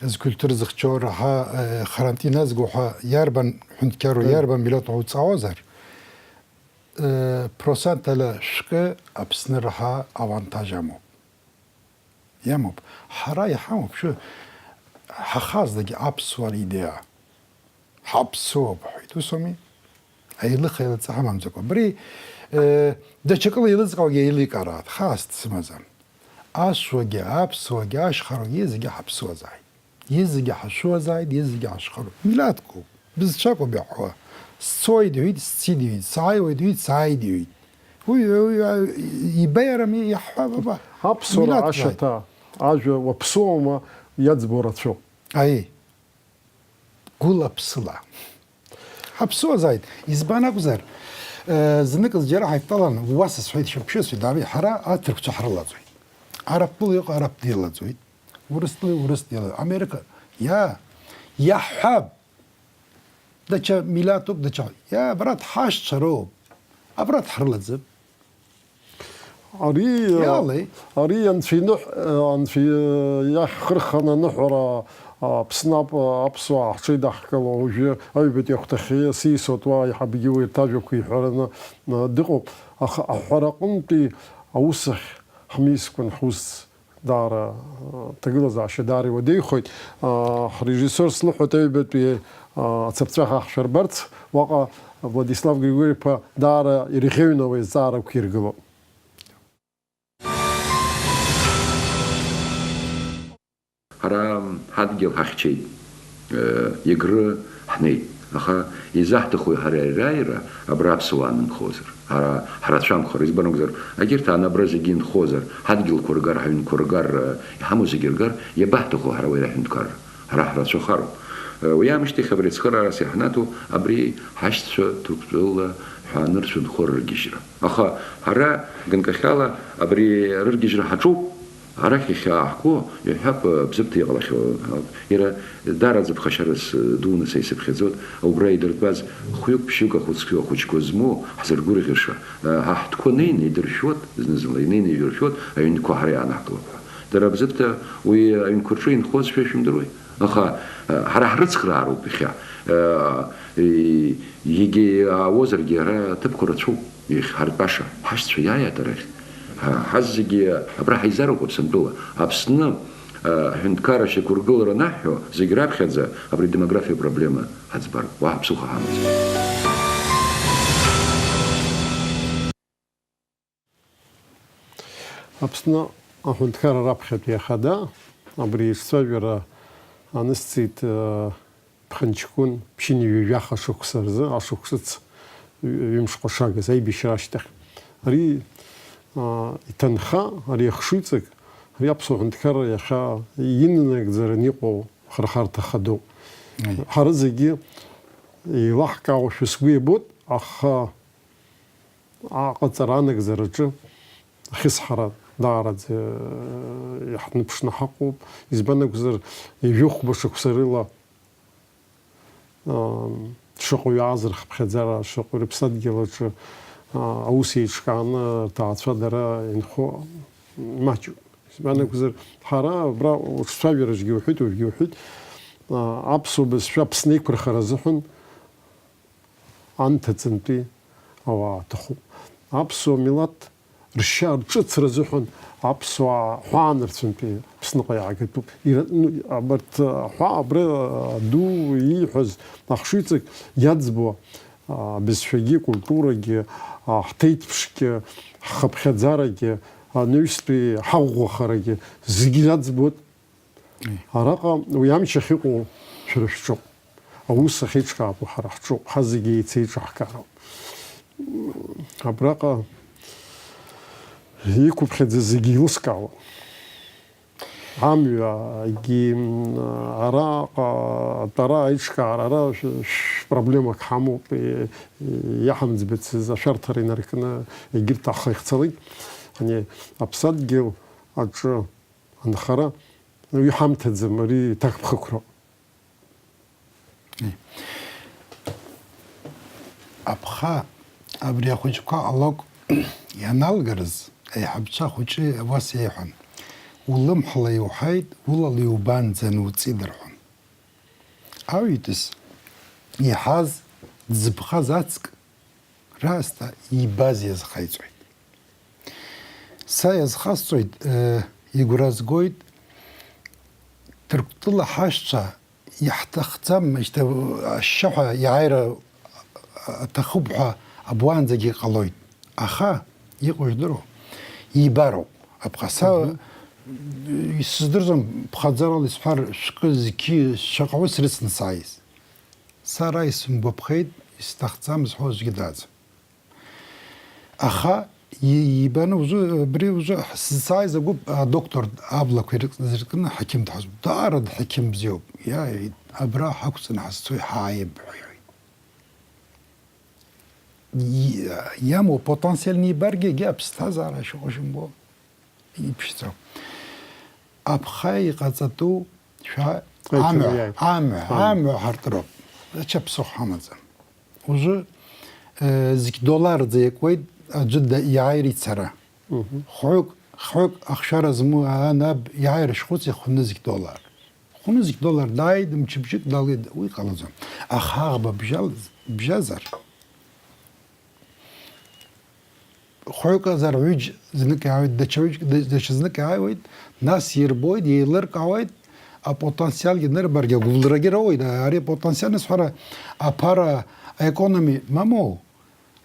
зкультура зыхьчо раҳа, е, харантә иназго ҳәа иарбан ҳәынҭқарроу, Мм. иарбан милаҭ уҵаауазар, э, процентала шәкы Аԥсны раҳа авантаж амоуп. Иамоуп. Ҳара иҳамоуп, шәы, ҳахазлагьы аԥсуаа ридеиа. Ҳаԥсуоуп, ҳҳәеит, ус ауми? Аилыха-еилыҵа ҳамамӡакәа. Абри, э, даҽакыла еилызкаауагьы еиликаара хаас дсымаӡам. Ашәуагьы, аԥсуагьы, ашьхаруагьы, зегьы ҳаԥсуазааит. Зегьы ҳашәуазааит, зегьы ҳашьхароуп. Милаҭқәоуп, бызшәақәоуп иаҳҳәауа. Сцоит, иҳәит, сцит, иҳәит, сааиуеит, иҳәит, сааит, иҳәит. Уи, уи, уи, ибеиарами, иаҳҳәап, аба. Аԥсуара милаҭ ашьаҭа, ажәа уаԥсуоума иаӡбо рацәоуп. Аиеи. Гәыла-ԥсыла. Ҳаԥсуазааит. Избан акәзар, э, знык зџьара ҳаидтәалан, уа сасҳәеит, шәаԥшьы, сҩыдами, ҳара аҭырқәцәа ҳрылаҵоит. Арабтәыла иҟоу араб дилаҵоит. Урыстәыла, урыс дилаҵоит. Америка, иа, иаҳҳәап. Даҽа милаҭуп, даҽа. Иа, абра дҳашьцәа роуп. Абра дҳрылаӡып. Ари, Иалеи? ари анцәа иныҳә-, анцәа иахьхырханы аныҳәара, Аԥсны ап-, аԥсуаа ҳҽеидаҳкыло уажәы аҩбатәи ахәҭахьы сисоит, уа аиҳабгьы уи рҭажәақәа иҳәараны, а, дыҟоуп. Аха аҳәара аҟынтәи аус ахь ҳмискәан ҳус даара, а, ҭагылазаашьа даара иуадаҩхоит. А, ҳрежиссиор слыҳәоит аҩбатәи, а, ацаԥҵәаха ахьшәарбарц, уаҟа Владислав Григори-иԥа даара ирӷьеҩны уи азҵаарақәа иргылоуп. Ҳара ҳадгьыл ҳахьчеит, э, Егры ҳнеит. Аха изаҳҭахуи ҳара ариааира абра аԥсуаа анымхозар? Ҳара ҳрацәамхар, избан акәзар, егьырҭ аан абра зегьы инхозар, ҳадгьылқәа ргар, ҳаҩнқәа ргар, э, иҳамоу зегьы ргар, иабаҳҭаху ҳара уи аҳәынҭқарра? Ҳара ҳрацәахароуп. Э, уи аамышьҭахь абри ацхыраарас иаҳнаҭо абри ҳашьцәа Ҭырқәтәыла ҳәа анырцәынхо рыргьежьра. Аха ҳара ганкахьала абри рыргьежьра ҳаҿуп. Арахь иахьааҳго, иҳәап, Бзыԥҭа иҟалахьоу ауп. Иара даараӡа ԥхашьарас дуны са исыԥхьаӡоит, убра идыртәаз хәҩык-ԥшьҩык ахәыцқәа, ахәыҷқәа змоу ҳзыргәырӷьаша, ҳа ҳтәқәа неины идыршәуеит, зны-зынла инеины идыршәуеит, аҩнқәа ҳара иаанаҳкылап ҳәа. Дара Бзыԥҭа уи аҩнқәа рҿы инхозшәа шәымдыруеи? Аха, ҳара ҳрыцхраароуп иахьа. Егьа иаауозаргьы ара аҭыԥқәа рацәоуп. Иахьҳартәаша, ҳашьцәа иааиааит арахь. Ҳа, ҳазегьы абра ҳаизароуп Аԥсынтәыла. Аԥсны, а, аҳәынҭқарра ашьақәыргылара анаҳҳәо, зегь раԥхьаӡа абри адемографиа проблема ҳаӡбароуп. Уаҳа ԥсыхәа ҳамаӡам. Аԥсны аҳәынҭқарра раԥхьатәи ахада абри ишцәажәара анысҵеит, э, ԥхынҷкәын ԥшьынҩажәи жәаха шықәса рзы, ашықәсыц ҩымш ҟәашагаз аибашьра ашьҭахь. Ари, э, иҭынха, ари ахшыҩҵак, ари аԥсуа ҳәынҭқарра иахьа инанагӡараны иҟоу хырхарҭа хадоуп. Аи. Ҳара зегьы еилаҳкаауашәа сгәы иабоит, аха аҟаҵара анагӡараҿы ахьысҳара даараӡа иаҳныԥшны ҳаҟоуп. Избан акәзар, ҩажәи хәба шықәса рыла, аа, шаҟаҩ ааз рхыԥхьаӡара, шаҟаҩ рыԥсадгьыл аҿы, аа, аус еиҿкааны рҭаацәа дара инхо маҷуп. Избан акәзар, ҳара абра уҿцәажәараҿгьы уҳәеит, уажәгьы уҳәеит, аа, аԥсуа бызшәа Аԥсны иқәырхара азыҳәан анҭыҵынтәи ауаа аҭахуп. Аԥсуа милаҭ ршьа рҿыцра азыҳәан аԥсуаа ҳәаанырцәынтәи Аԥсныҟа иаагатәуп. Ира-, ну, абарҭ аҳәаа абра аду ииҳәаз ахшыҩҵак иаӡбо, а, абызшәагьы, акультурагьы, а, ҳҭеиҭԥшгьы, ҳхыԥхьаӡарагьы, анаҩстәи ҳаӷәӷәахарагьы зегьы иаӡбоит. Араҟа уи амч ахьыҟоу шәара шәҿоуп. Аус ахьеиҿкаатәу ҳара ҳҿоуп. Ҳазегьы еицеиҿаҳкаароуп. Абраҟа иқәыԥхьаӡаз зегьы еилыскаауан. Амҩа, егьи, м, араҟа атәара, аиҿкаара, ара шә-, шә-, проблемак ҳамоуп, е-, е-, иаҳамӡбацыз ашәарҭара инаркны егьырҭ ахы ихцалеит. Ани аԥсадгьыл аҿы анхара, уи ҳамҭаӡам, ари ҭакԥхықәроуп. Аԥха абри ахәыҷқәа алакә ианалгарыз, аиҳабцәа ахәыҷы уас иеиҳәан, улымҳала иуҳаит, улала иубанӡа ануҵидырҳәон. Аҩитәыс иҳаз, дзыԥхаз ацк раасҭа ибаз иазхаиҵоит. Са иазхасҵоит, э, игәра згоит, Ҭырқәтәыла ҳашьцәа иаҳҭахӡам, шьҭа ашьшьыҳәа иааира аҭахуп ҳәа абуаанӡагьы ҟалоит. Аха, иҟоу жәдыруа, ибароуп. Аԥхаса, исыздырӡом, ԥхаӡарала исҳәар, шәкы зқьы шаҟа ус рыцны сааиз. Сара исымгәаԥхеит, исҭахӡам зҳәо аӡәгьы дааӡам. Аха и-, ибаны узы, абри узы сзааиз агәыԥ, адоктор аблақәа ирк-, зыркны ҳақьым дҳазуп. Даара дҳақьым бзиоуп. Иа-, абра ҳақәҵаны ҳазцои ҳааиб ҳәа иҳәеит. И-, иамоу потенциалны ибаргьы егьи аԥсҭазаара шыҟоу шымбо. Иԥшӡоуп. Аԥха иҟаҵатәу шәа Аиҭанеиааит. Амҩа, амҩа, Амҩа. Амҩа ҳартыроуп. Ачаԥсыхә ҳамаӡам. Ужы, э, зегь долларӡа иакуеит, аӡәы да-, иааира ицара. Мгм. Хәҩык, хәҩык ахшара змоу аан аб иааира шәхәыц ихәны зегь доллар. Хәны зегь доллар дааит, мчыбжьык далеит, уи ҟалаӡом. Аха аӷба бжьал-, бжьазар, хәҩык азар ҩыџь знык иаауеит, даҽа ҩыџьк, да-, даҽа знык иааиуеит, нас ирбоит, еилыркаауеит, апотенциалгьы нырбаргьы агәыбылрагьы роуеит. Ари апотенциал исҳәара аԥара аекономи мамоу,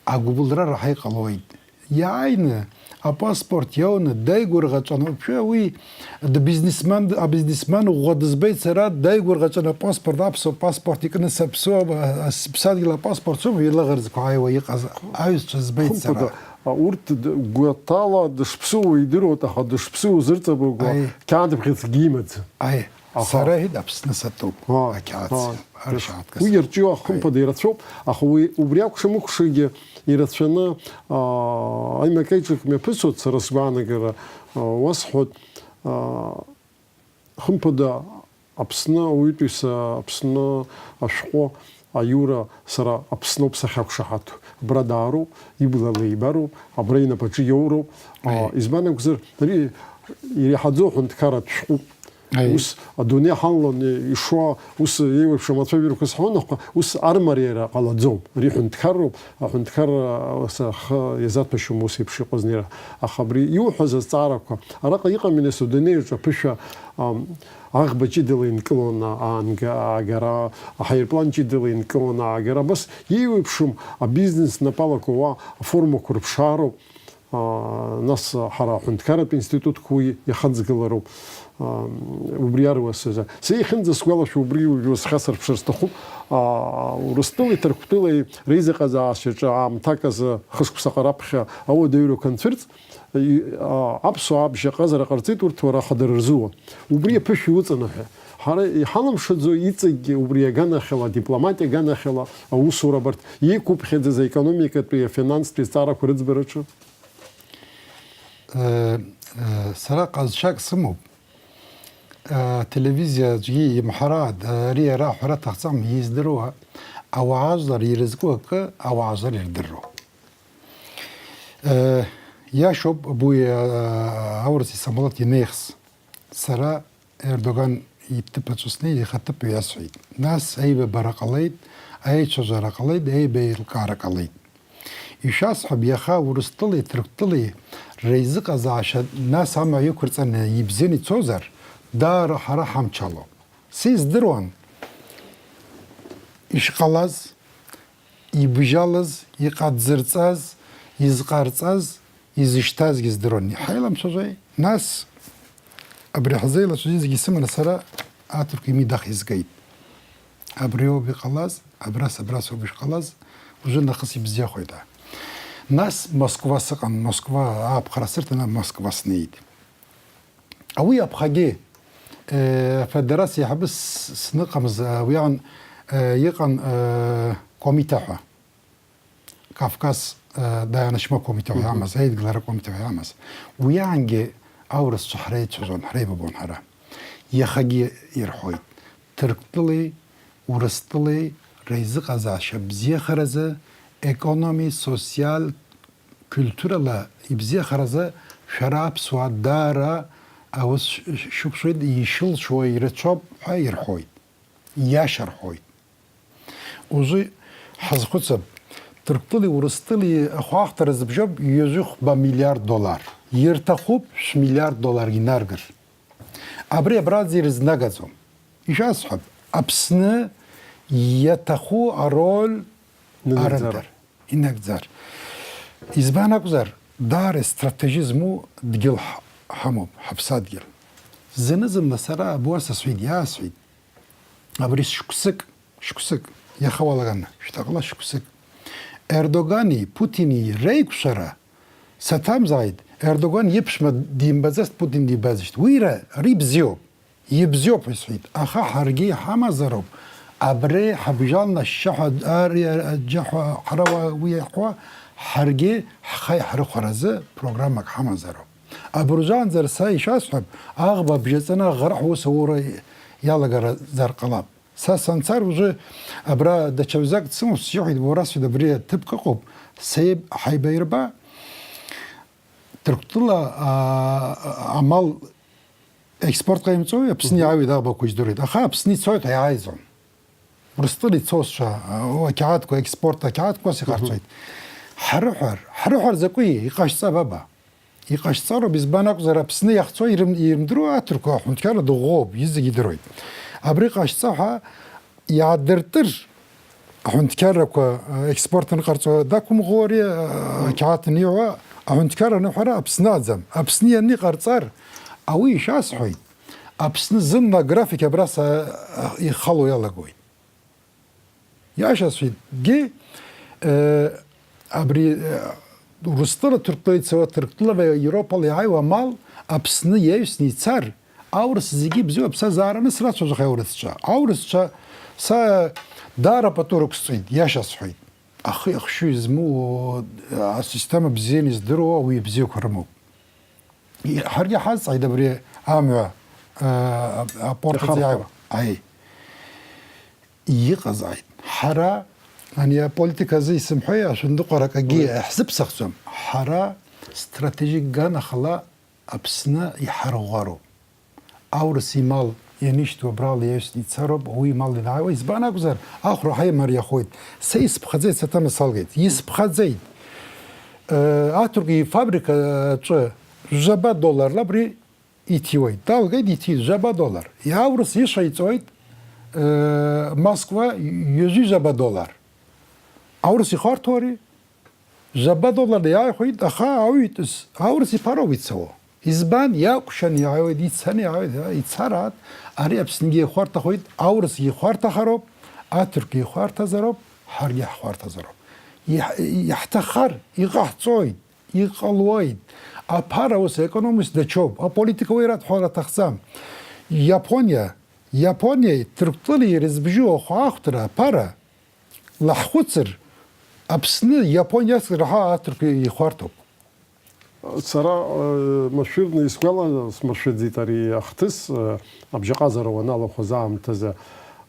агәыбылра раҳа иҟалоит. Иааины апаспорт иауны даигәырӷаҵәаны, вообще уи дбизнесмен, абизнесмен ӷәӷәа дызбеит сара, даигәырӷаҵәаны апаспорт, аԥсуа паспорт икны саԥсуа, а, а, сыԥсадгьыл апаспорт соуп, илаӷырӡқәа ааиуа иҟаз аҩсцәа збеит сара. Хымԥада, а, урҭ д-, гәаҭала дышԥсыуоу идыруеит, аха дышԥсыуоу зырҵабыргуа Аи. Қьаад бӷьыцгьы имаӡам. Аи, Аха. Сара иҳәеит, Аԥсны сатәуп, Ааи, ақьаад ааи. Аршаатка Уи сатәуп. Иарҿио ахымԥада Аи. Ирацәоуп, аха уи убри акәшамыкәшагьы ирацәаны, аа, аимак-аиҿак мҩаԥысуеит, сара сгәаанагара, аа, уасҳәоит, аа, хымԥада, Аԥсны ауаҩытәыҩса, Аԥсны ашәҟәы, аиура, сара Аԥсноуп сахьақәшаҳаҭу. Абра даароуп, иблала ибароуп, абра инапаҿы иоуроуп. Аа, Аи. Избан акәзар, ари иреиҳаӡоу аҳәынҭқарратә шәҟәуп. Аи. Ус адунеи ҳалаланы ишуа, ус еиуеиԥшым ацәажәарақәа сҳәон, аха ус армариара ҟалаӡом. Ари ҳәынҭқарроуп, аҳәынҭқарра ус ахы иазаҭәашьом ус еиԥш иҟаз нера. Аха абри иуҳәаз азҵаарақәа, араҟа иҟами нас адунеи аҿы аԥышәа, ам, аӷба ҷыдала инкылон аанга-, аагара, аҳаирплан ҷыдала инкылон аагара. Абас еиуеиԥшым абизнес напалақәа уа аформақәа рыԥшаароуп. Аа, нас ҳара аҳәынҭқарратә институтқәа уи иахаҵгылароуп. Аа, убри аруасазы. Са иахьынӡасгәалашәо убри уажәы схьасырԥшыр сҭахуп. Аа, Урыстәылеи Ҭырқәтәылеи реизыҟазаашьаҿы аамҭак азы хышықәсаҟа раԥхьа ауадаҩрақәа анцәырҵ, и-, аа, аԥсуаа абжьаҟазара ҟарҵеит урҭ уара ахадара рзуа. Убри аԥышәа иуҵанаҳәа. Ҳара иҳалымшаӡо иҵегь убри аганахьала, адипломатиа аганахьала аусура абарҭ иқәыԥхьаӡаз аекономикатәи, афинанстәи азҵаарақәа рыӡбараҿы? Э, э, сара ҟазшьак сымоуп. Э, ателевизиа аӡәгьы имҳәара, ари ара аҳәара аҭахӡам, издыруа, ауаажәлар ирызку акы ауаажәлар ирдыруа. Э, иашоуп, абуи, э, аурыс исамолот инеихс. Сара Ердоган иҭыԥаҿ снеин, ихаҭыԥ ҩасҳәеит. Нас аибабара ҟалеит, аицәажәара ҟалеит, аибеилкаара ҟалеит. Ишәасҳәап, иаха Урыстәылеи Ҭырқәтәылеи реизыҟазаашьа нас амҩа иқәырҵаны ибзианы ицозар, даара ҳара ҳамчалоуп. Сиздыруан ишҟалаз, ибжьалаз, иҟадзырҵаз, изҟарҵаз, изышьҭазгьы здыруан. Иҳаиламцәажәеи? Нас абри ҳзеилацәажәоз зегьы сыманы сара аҭырқәа имидах изгеит. Абриоуп иҟалаз, абрас, абрасоуп ишҟалаз, уажәы нахыс ибзиахоит, аа. Нас Москва сыҟан, Москва ааԥхара сырҭан, Москва снеит. Ауи аԥхагьы Э, афедерациа еиҳабыс сныҟамыз, э, уи аҟан, э, иҟан, э, Комита ҳәа. Кавказ, э, Даианашьма Комита ҳәа Мгм. иамаз, аидгылара Комита ҳәа иамаз. Уи аангьы аурысцәа ҳреицәажәон, ҳреибабон ҳара. Иахагьы ирҳәоит. Ҭырқәтәылеи Урыстәылеи реизыҟазаашьа бзиахаразы, економи, социал, культурала ибзиахаразы шәара аԥсуаа даара аус ш-, шәықәшәеит, ишылшо ирацәоуп ҳәа ирҳәоит. Иашьа рҳәоит. Узы ҳазхәыцып, Ҭырқәтәылеи Урыстәылеи ахәаахәҭара зыбжьоуп ҩажәихәба миллиард доллар. Ирҭахуп шә-миллиард доллар инаргар. Абри абраӡа ирызнагаӡом. Ишәасҳәап, Аԥсны иаҭаху ароль Инагӡара. арымдыр, инагӡар. Избан акәзар, даара стратегизму дгьыл ҳ-, ҳамоуп, ҳаԥсадгьыл. Зны-зынла сара абуаса сҳәеит, иаасҳәеит. Абри шықәсык, шықәсык, иаха уалаганы, шьҭахьла шықәсык. Ердогани Путини реиқәшәара саҭамзааит, Ердоган иԥшәма димбаӡацт, Путин дибазшт. Уи ра-, ри бзиоуп, ибзиоуп ҳәа исҳәеит. Аха ҳаргьы иҳамазароуп, абри ҳабжьалны ашьшьаҳәа, ари аџьаҳәа, ҳара уа-, уи иаҳҳәо, ҳаргьы ҳхы иаҳрыхәаразы программак ҳамазароуп. Абыржәаанӡа са ишәасҳәап, аӷба бжьаҵаны аӷарҳ ус аура иалагаразар ҟалап. Са санцар, уже абра даҽа ҩӡак дсымоуп, сиҳәеит, уара, сҳәеит, абри аҭыԥк ыҟоуп, сеиб-, ҳаибаирба, Ҭырқәтәыла, аа, амал експорт ҟаимҵои, Аԥсны Мгм. иаауеит, аӷбақәа издыруеит. Аха Аԥсны ицоит, иааиӡом. Урыстәыла ицозшәа, аа, ақьаадқәа, експорт ақьаадқәа ус иҟарҵоит. Мгм. Ҳрыҳәар, ҳрыҳәар закәи, иҟашьҵа баба. Иҟашьҵароуп, избан акәзар, Аԥсны иахьцо ирым-, ирымдыруа аҭырқәа аҳәынҭқарра дыӷәӷәоуп, изегьы идыруеит. Абри ҟашьҵа ҳәа иаадыртыр, аҳәынҭқаррақәа, э, експорт анҟарҵо дақәымӷәӷәо ари, э, ақьаад аниҳәа, аҳәынҭқарра аныҳәара Аԥсны аӡам. Аԥсны ианиҟарҵар, ауи ишәасҳәоит, Аԥсны зынла аграфик абра са-, ихало иалагоит. Иашасҳәеит, гьы, э, абри, э, Урыстәыла Ҭырқәтәыла ицауа, Ҭырқәтәылава Европала иааиуа амал Аԥсны иаҩсны ицар, аурыс зегьы бзиоуп, са заараны срацәажәахьеит аурысцәа. Аурысцәа са даара пату рықәсҵоит, иашасҳәеит. Ахи ахшыҩ змоу, асистема бзианы издыруа уи ибзиақәа рымоуп. Ҳаргьы ҳазҵааит абри амҩа, а, апорт аҿы Ихархәа. иааиуа. Аи. Иҟазааит. Ҳара, ани аполитика азы исымҳәеи, ашәындыҟәара акгьы Уи. иаҳзыԥсахӡом. Ҳара стратегик ганахала Аԥсны иҳарӷәӷәароуп. Аурыс имал ианишьҭу абрала иаҩсны ицароуп, уи имал ианааиуа. Избан акәзар, ахәра ҳаимариахоит. Са исԥхаӡеит, саҭамыз салгеит. Исԥхаӡеит. Э, аҭырқә ифабрика аҿы жәаба долларла абри иҭиуеит. Далгеит, иҭиит жәаба доллар. Иаурыс ишаиҵоит, э, Москва ҩажәи жәаба доллар. Аурыс ихарҭәуари? Жәаба доллар иааихәеит, аха ауаҩытәыс аурыс иԥароуп ицауа. Избан? Иакәшан иааиуеит, ицаны иааиуеит, ицараат, ари Аԥсныгьы ихәарҭахоит, аурысгьы ихәарҭахароуп, аҭырқәгьы ихәарҭазароуп, ҳаргьы ҳхәарҭазароуп. Иаҳ-, иаҳҭаххар, иҟаҳҵоит. Иҟалоит. Аԥара ус аекономика даҽоуп. Аполитика уи раҭәҳәара аҭахӡам. Иапониа, Иапониеи Ҭырқәтәылеи ирызбжьоу ахәаахәҭра аԥара лаҳхәыцыр, Аԥсны Иапониас раҳа аҭырқәа ихәарҭоуп. Сара, э, машәырны исгәала-, смашәыӡеит ари ахҭыс, э, абжьаҟазара уаналахәыз аамҭазы.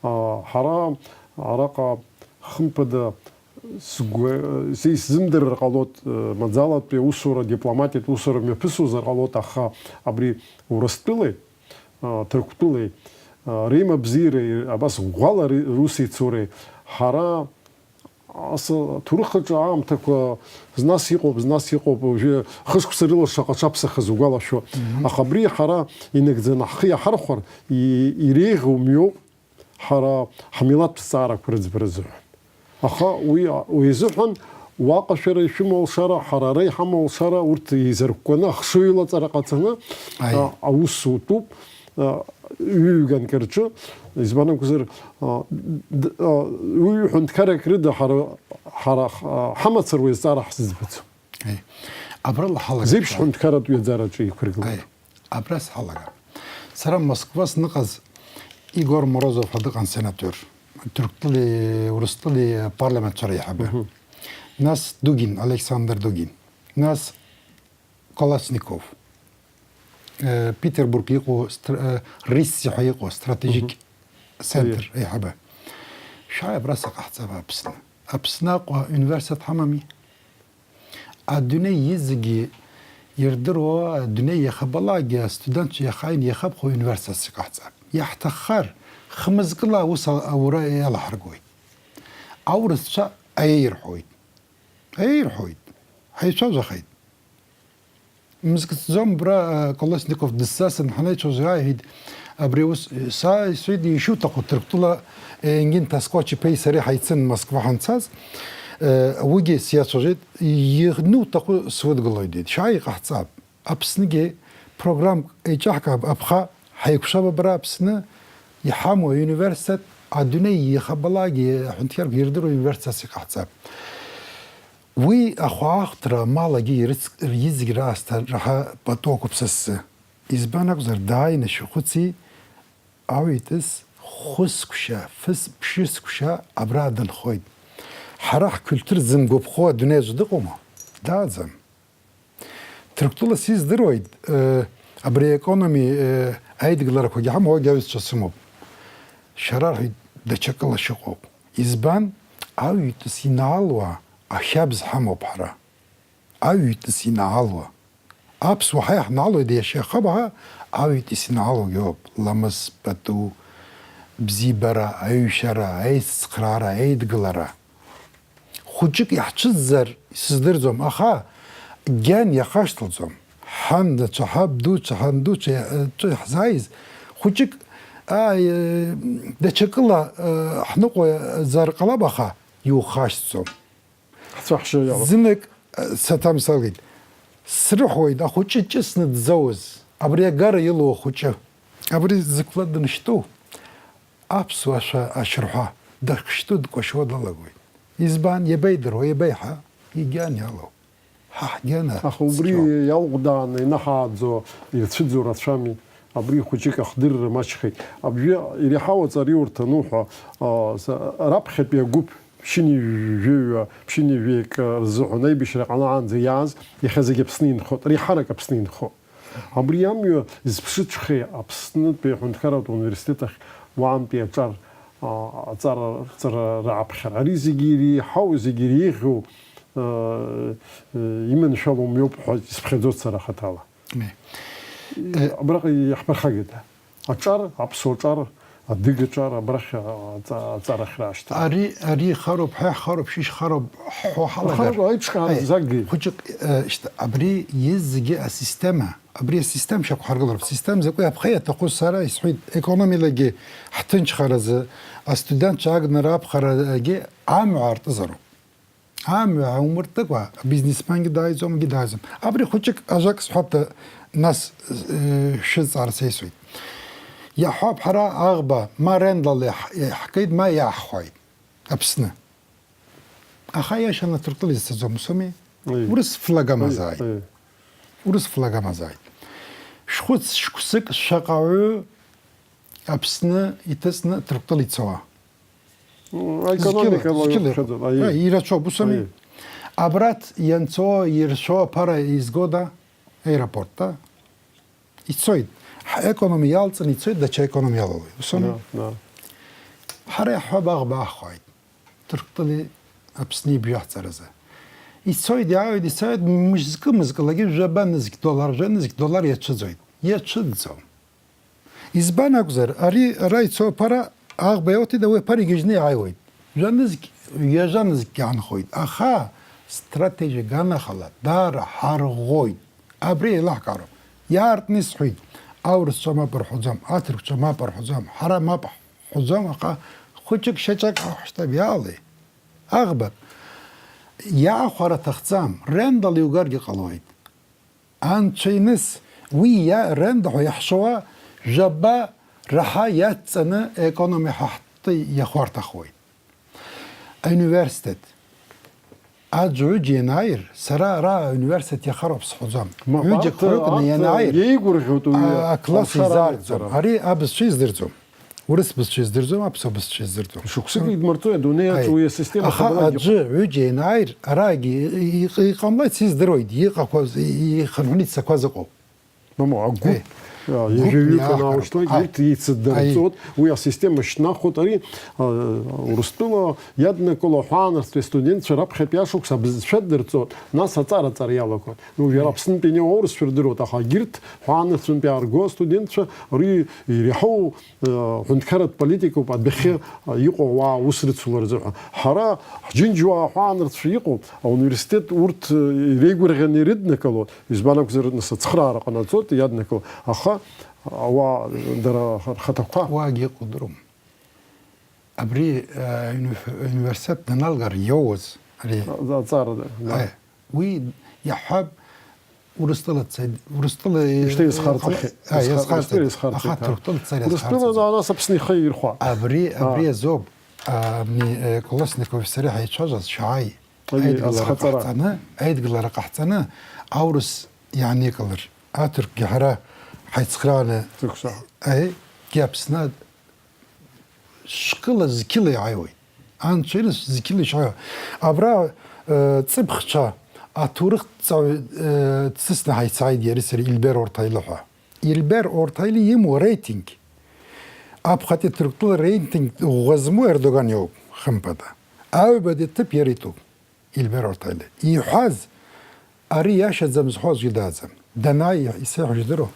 А, ҳара араҟа хымԥада Сгәы, исзымдырыр ҟалоит, э, маӡалатәи аусура, дипломатиатә усура мҩаԥысуазар ҟалоит, аха абри Урыстәылеи, э, Ҭырқәтәылеи, э, реимабзиареи, абас ӷәӷәала ри-, русеицуреи, ҳара ас аҭоурых аҿы аамҭақәа знас иҟоуп, знас иҟоуп, уажәы хышықәса рыла шаҟа аҽаԥсахыз угәалашәо. Мгм. Аха абри ҳара инагӡаны ҳхы иаҳархәар, и-, иреиӷьу мҩоуп. Ҳара ҳмилаҭтә зҵаарақәа рыӡбара азыҳәан. Аха уи, уи азыҳәан уаҟа шәара ишәымоу алшара, ҳара ара иҳамоу алшара, урҭ еизаркәкәаны, ахшыҩ лаҵара ҟаҵаны, Аи. а, аус утәуп, а, ҩ-ҩганк рҿы, избан акәзар, а, д-, а, ҩ-ҩ ҳәынҭқаррак рыда ҳара, ҳара х-, ҳамацаруа изҵаара ҳзыӡбаӡом. Аи. Абрала ҳалагап. Зеиԥш ҳәынҭқарратә ҩаӡараҿы иқәыргылоуп. Аи. Абра сҳалагап. Сара Москва сныҟаз Игор Морозов ҳәа дыҟан, сенатор, Ҭырқәтәылеи Урыстәылеи апарламентцәа реиҳабы. Нас Дугин, Александр Дугин, нас Колосников, э, Петербург иҟоу стр-, э, РИССИ ҳәа иҟоу стратегик центр еиҳабы. Шәааи абра сыҟаҳҵап Аԥсны. Аԥсны Аҟәа университет ҳамами? Адунеи изегьы ирдыруа, адунеи иахабалакгьы астудентцәа иахааин иахабхәа университетс иҟаҳҵап. Иаҳҭаххар, хмызкыла аус а-, аура иалаҳаргоит. Аурысцәа аиеи рҳәоит. Аиеи рҳәоит. Ҳаицәажәахеит. Мызкы ҵӡом, абра, а, Колосников дысзасын, ҳанеицәажәо иааиҳәеит, абри аус, са исҳәеит, ишуҭаху Ҭырқәтәыла, е, Енгин Тасқәач-иԥеи сареи ҳаицын Москва ҳанцаз, э, уигьы сиацәажәеит, иануҭаху судгылоит, иҳәеит. Шәааи, иҟаҳҵап. Аԥсныгьы программк еиҿаҳкаап, аԥха ҳаиқәшәап абра Аԥсны, иҳамоу ауниверситет, адунеи иахабалакгьы аҳәынҭқарқәа ирдыруа ауниверситетс иҟаҳҵап. Уи ахәаахәҭра амалагьы ирыц-, изегь раасҭа раҳа пату ақәуп са сзы. Избан акәзар, дааины шәахәыци, ауаҩытәыс хәы-сқәшьа, фыс-, ԥшьы сқәшьа абра дынхоит. Ҳара ҳкультур зымгәаԥхо адунеи аҿы дыҟоума? Дааӡам. Ҭырқәтәылас издыруеит, э, абри аекономи, э, аидгыларақәагьы ҳамоу, уигь аҩызцәа сымоуп. Шәара рҳәеит, даҽакыла шыҟоуп. Избан? Ауаҩытәыс инаалуа ахьабз ҳамоуп ҳара. Ауаҩытәыс инаалуа. Аԥсуа ҳа иаҳнаалоит иашьа ахаба ҳа, ауаҩытәыс инаалогьы ауп. Ламыс, пату, бзиабара, аҩшьара, аицхраара, аидгылара. Хәыҷык иаҳцәыӡзар сыздырӡом, аха гьан иахашҭалҵом. Ҳанацәа, ҳабдуцәа, ҳандуцәа, э, ҿы иаҳзааиз, хәыҷык, ааи, э, даҽакыла, э, ҳныҟәазар ҟалап, аха иухашҭӡом. Ҳцәа-ҳжьы иалоуп. Знык, э, саҭамсалгеит. Срыҳәоит, ахәыҷы ҿыцны дзауз, абри агара илоу ахәыҷы. Абри зықәла дыншьтәу, аԥсуа шәа ашьырҳәа, дахьышьтәу дкәашо далагоит. Избан? Иабеидыруа, иабеиҳа? Игьан иалоу. Ҳа ҳгьана. Аха убри цқьоуп. Иалҟәдааны инаҳааӡо, ирцәыӡо рацәами. Абри хәыҷык ахдырра маҷхеит. Абжьы иреиҳау аҵариурҭа ануҳәа, а, са-, раԥхьатәи агәыԥ ԥшьынҩажәаҩа, ԥшьынҩажәаҩык рзыҳәан аибашьра ҟалаанӡа иааз, иахьа зегьы Аԥсны инхоит, реиҳарак Аԥсны инхоит. Абри амҩа зԥшыҵәҟьеи Аԥснытәи аҳәынҭқарратә университет ахь уаантәи аҿар, а, аҵара, аҵара рааԥхьара. Ари зегьы иреиҳау, зегьы иреиӷьу, а, а, иманшәалоу мҩоуп ҳәа исԥхьаӡоит сара хаҭала. Меи. Э, абраҟа иаҳԥырхагеит. Аҿар, аԥсуа ҿар, адыга ҿар, абрахь аҵа-, аҵарахь раашьҭра. Ари, ари хароуп, ҳәа хароуп, шьыжь хароуп, ҳҳәо ҳалагар. Ахароуп, аиԥшҟара Аи, закәгьы. Хәыҷык, э, шьҭа, абри иазегьы асистема, абри асистема шьақәҳаргылароуп. Система закәи аԥхеи аҭаху сара исҳәеит, економикагьы ҳҭынчхаразы, астудентцәа агнара аԥхарагьы амҩа аартызароуп. Амҩа аумыртыкәа, абизнесменгьы дааиӡом, егьи дааиӡом. Абри хәыҷык ажәак сҳәап, нас, э, шәызҵаарц еисуеит. Иаҳҳәап, ҳара аӷба ма рендала иаҳ-, иаҳкит, ма иаҳхәеит Аԥсны. Аха иашаны Ҭырқәтәыла изцаӡом, усоуми? Аи. Урыс флаг амазааит. Аи, аи. Урыс флаг амазааит. Шәхәыц, шықәсык шаҟаҩы Аԥсны иҭыҵны Ҭырқәтәыла ицауа? М, аекономика зқьыла, зқьыла иҟоуп. Иҟоуп. Аи. Аи, ирацәоуп, усами? Аи. Абраҭ ианцо, иршо аԥара изгода? Аеропорт, да? Ицоит. Ҳаекономика иалҵны ицоит, даҽа аекономика иалалоит. Усами? Да, да. Ҳара иаҳҳәап, аӷба аахәааит. Ҭырқәтәылеи Аԥсни ибжьаҳҵаразы. Ицоит, иаауеит, ицоит, мышкы-мызкылагьы жәаба нызқь доллар, жәа нызқь доллар иацәыӡуеит. Иацәыӡӡом. Избан акәзар, ари ара ицо аԥара аӷба иауҭеит, уи аԥара игьежьны иааиуеит. Жәанызқь, ҩажәанызқь иаанхоит. Аха стратегиа аганахала даара ҳарӷәӷәоит. Абри еилаҳкаароуп. Иаартны исҳәеит. Аурысцәа мап рҳәаӡом, аҭырқәцәа мап рҳәаӡом, ҳара мап ҳҳәаӡом, аха хәыҷык-шьаҿак ҳаҳәшьҭам, иаалеи? Аӷбак. Иаахәар аҭахӡам, рендала иугаргьы ҟалоит. Анцәа иныс, уи иа-, ренда ҳәа иаҳшоуа, жәаба раҳа иацҵаны аекономиа ҳаҳҭы иахәарҭахуеит. Ауниверситет. Аӡә ҩыџьа ианааир, сара ара ауниверситет иахароуп сҳәаӡом. Мап, ҩыџьа арҭ, хҩыкны арҭ ианааир, иеигәырӷьоит уи а-, акласс алшара изаарӡом. Алагӡара. Ари абызшәа издырӡом. Урыс бызшәа издырӡом, аԥсуа бызшәа издырӡом. Шықәсык идмырҵои, адунеи аҿы Аи. уи асистема Аха хабалак аӡәы ҩыџьа ианааир, арагьы и-, и-, иҟамлеит, сиздыруеит, иҟақәаз, и-, ихынҳәны ицақәаз ыҟоуп. Мамоу, агәыԥ, Аи. а, Гәыԥ ҩажәаҩык иаахар. анааушьҭлак, Аи. урҭ еицыддырҵоит, Аи. уи асистема шьҭнахуеит, ари, а, Урыстәыла иаднакыло аҳәаанырцәтәи астудентцәа раԥхьатәи ашықәс абызшәа ддырҵоит, нас аҵара-ҵара иалагоит. Ну, иара Аи. Аԥснынтәи ианиоу аурысшәа рдыруеит, аха егьырҭ ҳәаанырцәынтәи иаарго астудентцәа ри-, иреиҳау, а, ҳәынҭқарратә политикоуп адәахьы, а, иҟоу ауаа аус рыцулар рзыҳәа. Ҳара ҳџьынџьуаа ҳәаанырцәтәи иҟоуп, ауниверситет урҭ, а, иреигәырӷьаны ирыднакылоит. Избан акәзар, нас ацхыраара ҟанаҵоит, иаднакыло, аха ауаа дара рхаҭақәа. Уаагьы иҟоу дыруам. Абри, э, уни-, университет даналгар иоуаз ари. А, аҵара, да, да. Аи, уи иаҳҳәап, Урыстәыла дцеит, Урыстәыла, Ишьҭа э, иазхарҵахьеит. аи, Иазхар-, иазхарҵеит. Ишьҭа иазхарҵеит, Аха аи. Ҭырқәтәыла дцар Урыстәыла, иазхарҵаӡом. да, нас Аԥсны ихы ирхәа. Абри, А. абри азоуп, а, ми, э, Колесников сареи ҳаицәажәаз, шәааи. Ами, Аидгылара азхаҵара. ҟаҳҵаны, аидгылара ҟаҳҵаны, аурыс иааникылар, аҭырқәгьы ҳара ҳаицхрааны, Ҭырқәшаҳа. аи, Аԥсны шәкыла зқьыла иааиуеит. Анцәа ирыс зқьыла ишааиуа. Абра, э, ҵыԥхцәа, аҭоурыхҭҵааҩ, э, дсысны ҳаицааит иареи сареи Ильбер Ортайлы ҳәа. Ильбер Ортайлы имоу реитинг, аԥхьатәи Ҭырқәтәыла реитинг ӷәӷәа змоу Ердоган иоуп, хымԥада. Аҩбатәи аҭыԥ иара итәуп, Ильбер Ортайлы. Иҳәаз, ари иашаӡам зҳәо аӡәгьы дааӡам. Данааи исеиҳәо жәдыруа,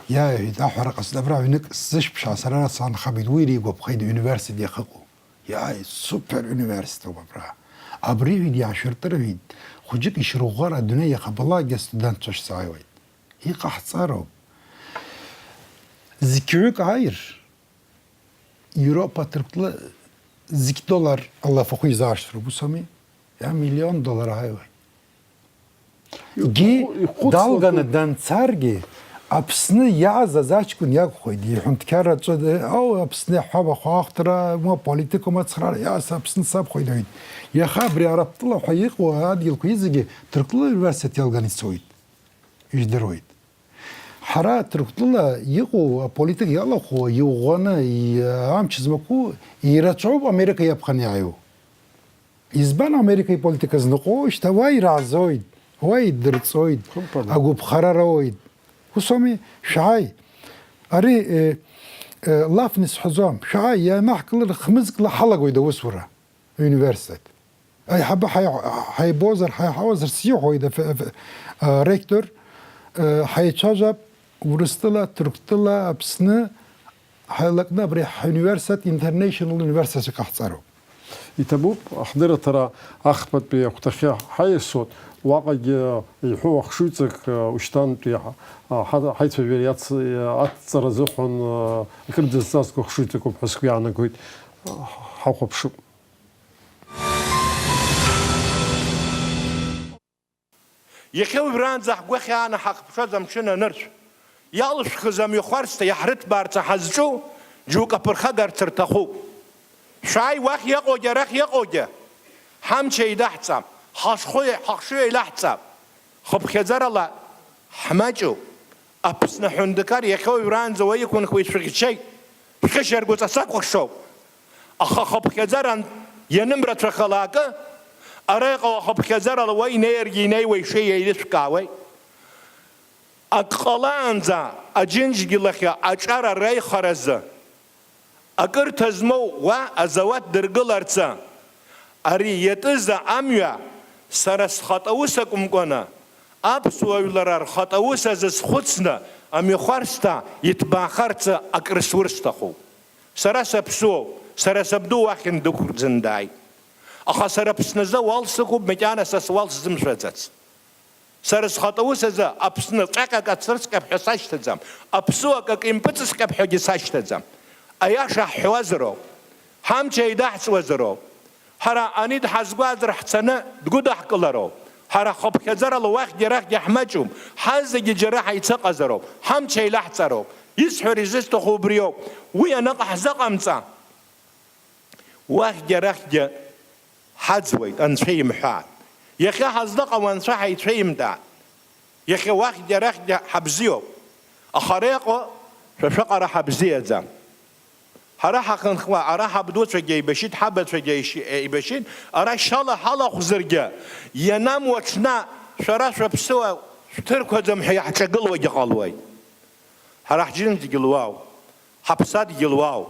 иааиҳәеит, аҳәара ҟасҵеит, абра ҩнык сзышәԥшаа, сара ара саанхабеит, уи иригәаԥхеит, университет иахыҟоу. Иааи, супер университет ауп абра. Абри ҳәа иаашәыртыр ҳәа, хәыҷык ишьырӷәӷәар адунеи иахабалакгьы астудентцәа шсааиуеит. Иҟаҳҵароуп. Зқьҩык ааир, Европа Ҭырқәтәыла зқь доллар алафахәы изаашьҭроуп, ус ами? Иа миллион доллар ааиуеит. Гьы Ихәыцлатәуп. далганы данцаргьы, Аԥсны иааз аӡә аҷкәын иакәхоит, иҳәынҭқарраҿы, ау, Аԥсны иаҳҳәап, ахәаахәҭра, ма политикум ацхраара, иааз Аԥсны сакәхоит, ҳәа. Иаха абри Арабтәыла ҳәа иҟоу адгьылқәа зегьы Ҭырқәтәыла университет иалганы ицоит, ижәдыруеит. Ҳара Ҭырқәтәыла иҟоу аполитика иалахәу, иӷәӷәаны, и-, амч змақәу, ирацәоуп Америка иаԥхьаны иааиуа. Избан Америка иполитика зныҟәо? Шьҭа уа ираазоит, уа идырҵоит, Хымԥада. агәыԥхара роуеит. Ус ауми? Шәааи. Ари, э, э, лафны сҳәаӡом. Шәааи, ианаҳкылар, хмызкла ҳалагоит аусура, университет. Аиҳабы ҳаи-, ҳаибозар, ҳаиҳауазар сиҳәоит, аф-, аф-, а, ректор, э, ҳаицәажәап, Урыстәыла, Ҭырқәтәыла, Аԥсны, ҳаилакны абри ҳуниверситет, International University ҟаҳҵароуп. Иҭабуп, ҳдырраҭара ахԥатәи ахәҭахьы ҳаиасуеит, уаҟагьы иҳәоу ахшыҩҵак, ушьҭантәи ҳа-, ҳа-, ҳаицәажәара иац-, адҵара азыҳәан, акыр дызҵазкуа ахшыҩҵакуп ҳәа сгәы иаанагоит, ҳахәаԥшып. Иахьа уажәраанӡа ҳгәы ахьаанаҳахԥшуаз амшын анырцә, иалшәхыз амҩахәарсҭа иаҳрыҭбаарц ҳазҿу џьоук аԥырхагарц рҭахуп. Шәааи, уахь иҟоугьы, арахь иҟоугьы, ҳамч еидаҳҵап, ҳашхәы-, ҳахшыҩ еилаҳҵап. Хыԥхьаӡарала ҳмаҷуп. Аԥсны аҳәынҭқар иахьа уажәраанӡа уа иқәынхо ишәыхьчеит, шәхьышьаргәыҵа сакәыхшоуп. Аха ахыԥхьаӡара ианымрацәахалакы, ара иҟоу ахыԥхьаӡарала уа инеиргьы инеиуа ишеи еилышәкаауеи? Ак ҟалаанӡа Аџьынџьгьылахьы аҿар ареихаразы акырҭа змоу уа азауад дыргыларцы, ари иатәыза амҩа сара схатә аус акәымкәаны, аԥсуа жәлар рхатә аус азы схәыцны амҩахәарсҭа иҭбаахарцы акрысурц сҭахуп. Сара саԥсуоуп, сара сабду уахь индәықәырҵан дааит. Аха сара Аԥсназы ауал сықәуп, макьана са суал сзымшәаӡац. Сара схатә аус азы Аԥсны ҵәаҟьак ацәырҵҟьап ҳәа сашьҭаӡам, аԥсуак акы импыҵыҵҟьап ҳәагьы сашьҭаӡам. Аиаша ҳҳәуазароуп, ҳамч еидаҳҵуазароуп. Ҳара ани дҳазгәаазар ҳцаны дгәыдаҳкылароуп. Ҳара хыԥхьаӡарала уахьгьы арахьгьы ҳмаҷуп, ҳазегьы џьара ҳаицыҟазароуп, ҳамч еилаҳҵароуп. Исҳәар изысҭаху убриоуп. Уи аныҟа ҳзыҟамҵа, уахьгьы арахьгьы ҳаӡуеит, Анцәа имҳәааит. Иахьа ҳазныҟәауа Анцәа ҳаицәеимдаан. Иахьа уахьгьы арахьгьы ҳабзиоуп. Аха араҟа шәа шәаҟара ҳабзиаӡам. Ҳара ҳахынҳәуа, ара ҳабдуцәагьы еибашьит, ҳабацәагьы еишь-, еибашьит, ара шьала ҳалахәзаргьы, ианаму аҽны шәара шәаԥсыуа шәҭырқәаӡам ҳәа иаҳҿагылуагьы ҟалуеит. Ҳара ҳџьынџьгьы луау, ҳаԥсадгьыл уау.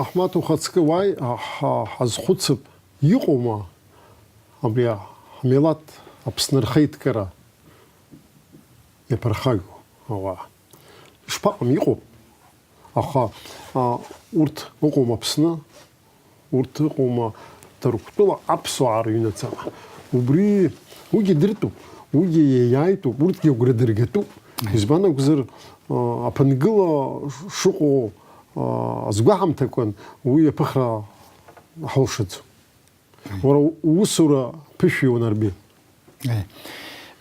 Аҳмаҭ, ухаҵкы уааи, ҳа-, ҳазхәыцып, иҟоума абри ҳмилаҭ Аԥсны рхеидкыра иаԥырхагоу ауаа? Ишԥаҟам, иҟоуп. Аха, а, урҭ ыҟоума Аԥсны? Урҭ ыҟоума Ҭырқәтәыла аԥсуаа рыҩнаҵаҟа? Убри, уигьы дыртәуп, уигьы иаиааитәуп, урҭгьы агәра дыргатәуп. Мгм. Избан акәзар, а, аԥынгыла шыҟоу, а, азгәаҳамҭақәан уи аԥыхра ҳалшаӡом. Мгм. Уара уусура ԥышәа иунарби? Е,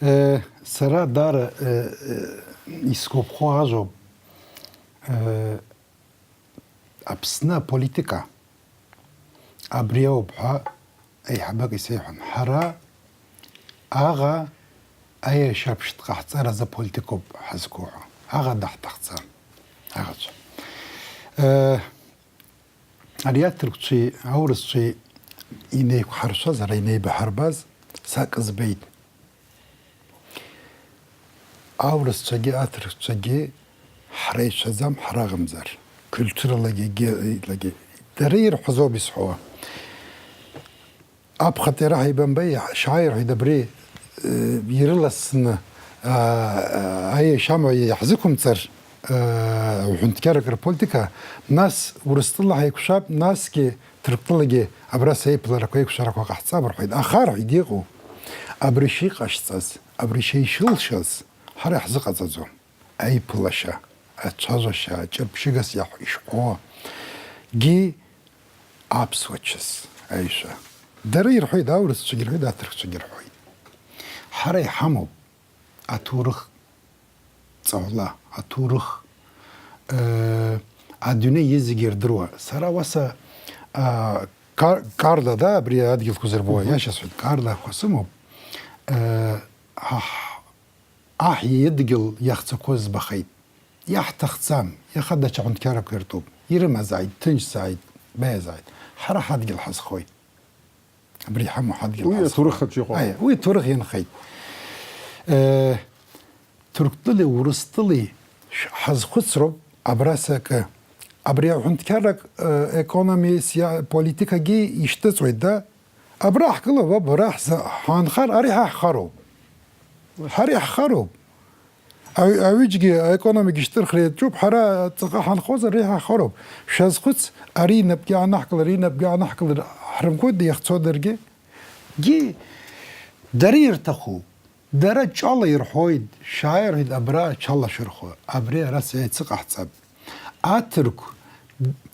е, сара даара, е, е, исгәаԥхо ажәоуп. Е, Аԥсны аполитика абри ауп ҳәа еиҳабак исеиҳәон. Ҳара аӷа аиашьаԥшьтә ҟаҳҵаразы аполитикоуп ҳазқәу ҳәа. Аӷа даҳҭахӡам. Аӷацәа. Э, ари аҭырқәцәеи аурысцәеи инеиқәҳаршәаз, ара инеибаҳарбаз сакы збеит. Аурысцәагьы аҭырқәцәагьы ҳреицәаӡам, ҳраӷамзар. Культуралагьы, егьи-, лагьы. Дара ирҳәазоуп исҳәауа. Аԥхьатәи ара ҳаибамбеи, шааи рҳәеит абри, э, ирыласны, а, а, аиашьамҩа иаҳзықәымҵар, э, ҳәынҭқаррак рполитика, нас Урыстәыла ҳаиқәшәап, насгьы Ҭырқәтәылагьы абра сеиԥыларақәа еиқәшәарақәа ҟаҳҵап рҳәеит. Аха рҳәеит иҟоу, абри шиҟашҵаз, абри шеишылшаз, ҳара иаҳзыҟаҵаӡом. Аиԥылашьа, ацәажәашьа, аҿырԥшьыгас иаҳ-, ишҳәо, гьы аԥсуа чыс аишәа. Дара ирҳәеит, аурысцәагьы рҳәеит, аҭырқәцәагьы рҳәеит. Ҳара иҳамоуп аҭоурых ҵаулар, аҭоурых, э, адунеи зегьы ирдыруа. Сара уаса, а, кар-, карда, да, абри адгьылқәа зырбо, мгм, иашьацәа карда ҳәа сымоуп. Э, ҳа-, Аҳ идгьыл иахцақәоу збахеит. Иаҳҭахӡам, иаха даҽа ҳәынҭқаррақәа иртәуп. Ирымазааит, ҭынчзааит, баиазааит. Ҳара ҳадгьыл ҳазхоит. Абри иҳамоу ҳадгьыл ҳазхоит. Уи аҭоурых аҿы иҟоуп. Аиа, уи ҭоурых ианхеит. Э, Ҭырқәтәылеи Урыстәылеи шә-, ҳазхәыцроуп абра сакы. Абри аҳәынҭқаррак, э, економиа, сиа-, политикагьы ишьҭыҵуеит, да? Абра ҳгылоуп, аб-, ара ҳза-, ҳаанхар, ари ҳа ҳхароуп. Ҳара иаҳхароуп. Аҩ-, аҩыџьгьы аекономика шьҭырхра иаҿуп, ҳара ҵаҟа ҳанхозар, ари ҳа ҳхароуп. Шәазхәыц, ари инапгьы анаҳкылар, ари инапгьы анаҳкылар, ҳрымкуеит иахьцо даргьы. Гьы, дара ирҭаху, дара ҿала ирҳәоит, шәааи рҳәеит, абра ачала шәырхәы, абри ара сеицыҟаҳҵап. Аҭырқә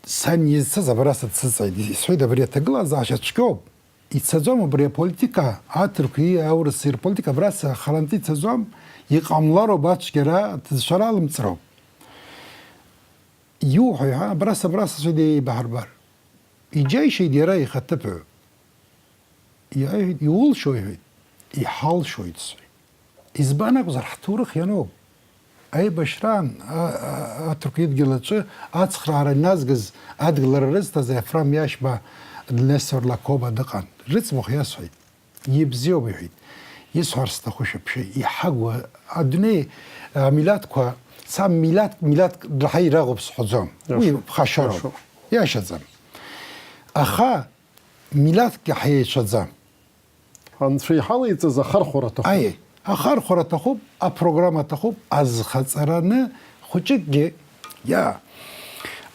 сан изцыз абра са дсыҵаит, исҳәеит, абри аҭагылазаашьа цәгьоуп. Ицаӡом абри аполитика, аҭырқәеи аурысеи рполитика абра са харантәы ицаӡом, иҟамлароуп ацәгьара, аҭыӡшәара алымҵроуп. Иуҳәои, ҳа, абра са, абра сацәеит еибаҳарбар. Иџьаишьеит иара ихаҭыԥуаҩ. Иааиҳәеит, иулшои ҳәа, иҳалшоит сҳәеит. Избан акәзар, ҳҭоурых иануп. Аибашьраан, а, а, аҭырқә идгьыл аҿы ацхраара иназгаз адгылара рызҭаз Ефрам Иашьба Нестор Лакоба дыҟан. Рыӡбахә иасҳәеит. Ибзиоуп, иҳәеит. Исҳәар сҭаху шәаԥшьы, иҳагу адунеи амилаҭқәа, са милаҭ, милаҭк раҳа ираӷоуп сҳәаӡом. Уи иашоуп, ԥхашьароуп. Иашоуп. Иашаӡам. Аха милаҭкгьы ҳиеицәаӡам. Анцәа иҳалеиҵаз ахархәара аҭахуп. Аиеи, ахархәара аҭахуп, апрограмма аҭахуп, азхаҵараны хәыҷыкгьы, иа,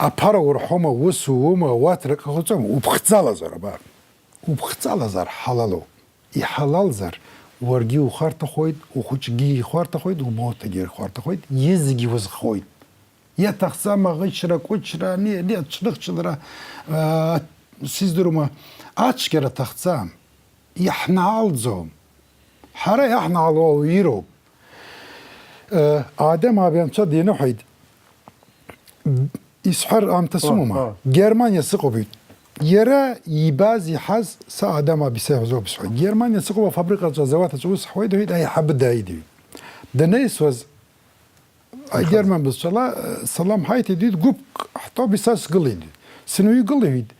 аԥара урҳәома, ус уума, уаҭрак ҟаҵома, уԥхӡалазар, абар. Уԥхӡалазар ҳалалу. Иҳалалзар, уаргьы ухарҭахоит, ухәыҷгьы ихарҭахоит, умоҭагьы ихарҭахоит, изегьы узхоит. Иаҭахӡам аӷычра, акәычра, ани, ани, ацәныхчалара, аа, сыздыруама, ацәгьара аҭахӡам. Иаҳнаалӡом. Ҳара иаҳнаалоу ауаҩы ироуп. Э, Адем аби анцәа диныҳәеит, Исҳәар аамҭа сымоума? Германиа сыҟоуп, иҳәит. Иара ибаз, иҳаз, са Адам Абиса иҳәазоуп исҳәоит. Германиа сыҟоуп, афабрикаҿы, азауад аҿы ус ҳуеит, иҳәит, аиҳабы дааит, иҳәит. Данеисуаз, агерман бызшәала, салам ҳаиҭеит, иҳәит, гәыԥк ҳтоуп, исасгылеит. Сынҩагыл, иҳәит.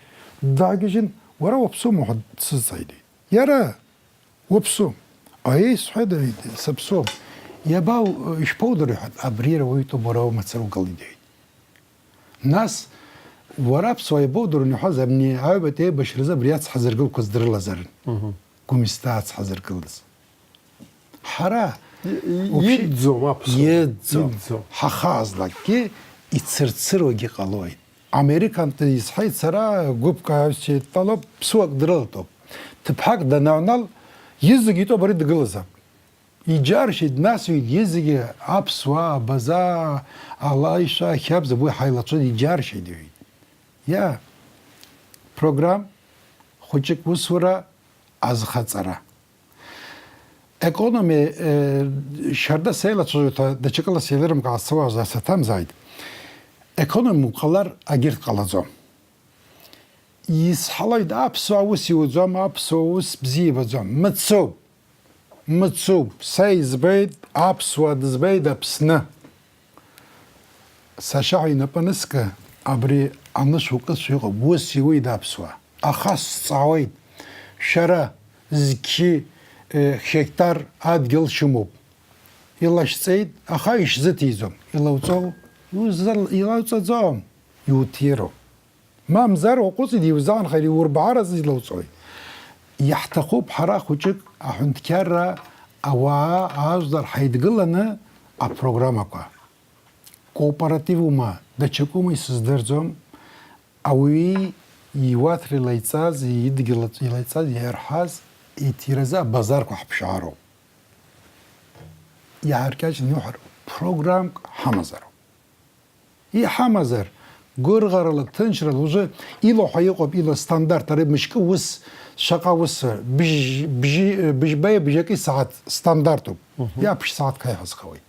Даагьежьын, уара уаԥсума ҳәа дсызҵааит, иҳәит. Иара, уаԥсуам. Аиеи, сҳәеит, иҳәит, саԥсуам. Иабау, ишԥоудыруеи ҳәа, абри иара уаҩытәым, уара умацара угылеит, иҳәит. Нас, уара аԥсуаа иабоудыруан иҳәаз, абни аҩбатәи аибашьразы абри ацҳа зыргылқәаз дрылазарын. Гәымсҭа ацҳа зыргылаз. Ҳара, вообще, иӡӡом аԥсуаа. Иӡӡом. Иӡӡом. Ҳахаазлакгьы ицырцыруагьы ҟалоит. Американтәи исҳәеит сара, гәыԥк аҩсҭаа дтәалоуп, ԥсуак дрылатәоуп. Ҭыԥҳак данааҩнал, изегь итәоуп, ари дгылазаап. Иџьаршьеит, днасҩит, изегьы аԥсуаа, абаза, ала ишәа, ахьабза, уи ҳаилаҵәоит, иџьаршьеит, иҳәеит. Иа, програм, хәыҷык усура, азхаҵара. Економи, э, шьарда сеилацәажәоит ҳәа, даҽакыла сеилырымкааз сауазар саҭамзааит. Економи уҟалар, агьырҭ ҟалаӡом. Исҳәалоит, аԥсуаа ус иуӡом, аԥсуаа ус бзиа ибаӡом. Мцуп. Мцуп. Са избеит, аԥсуаа дызбеит Аԥсны. Сашьа ҳәа инапы аныск, абри анышә укыцә иҟоуп, ус иуит аԥсуаа. Аха сҵаауеит, шәара зқьи, э, хеқтар адгьыл шәымоуп. Илашьҵеит, аха ишәзыҭиӡом. Илауҵоу, иузал-, илауҵаӡом, иуҭироуп. Мамзар уаҟәыҵит, иузаанхар, иурбааразы излауҵои? Иаҳҭахуп ҳара хәыҷык аҳәынҭқьарра ауаа ажәлар ҳаидгыланы апрограммақәа. Кооперативума, даҽакума исыздырӡом, ауаҩы иуаҭра илаиҵаз, идгьыл илаиҵаз, иарҳаз, иҭиразы абазарқәа ҳԥшаароуп. Иааркьаҿны иуҳәар, программк ҳамазароуп. Иҳамазар, гәырӷьарала, ҭынчрала, уже илоу ҳәа иҟоуп, илоу стандарт, ари мышкы ус, шаҟа ус, бжь-, бжь-, бжьбеи бжьаки сааҭ стандартуп. Мгм. Иаԥшь сааҭк ҳаиҳәазхауеит.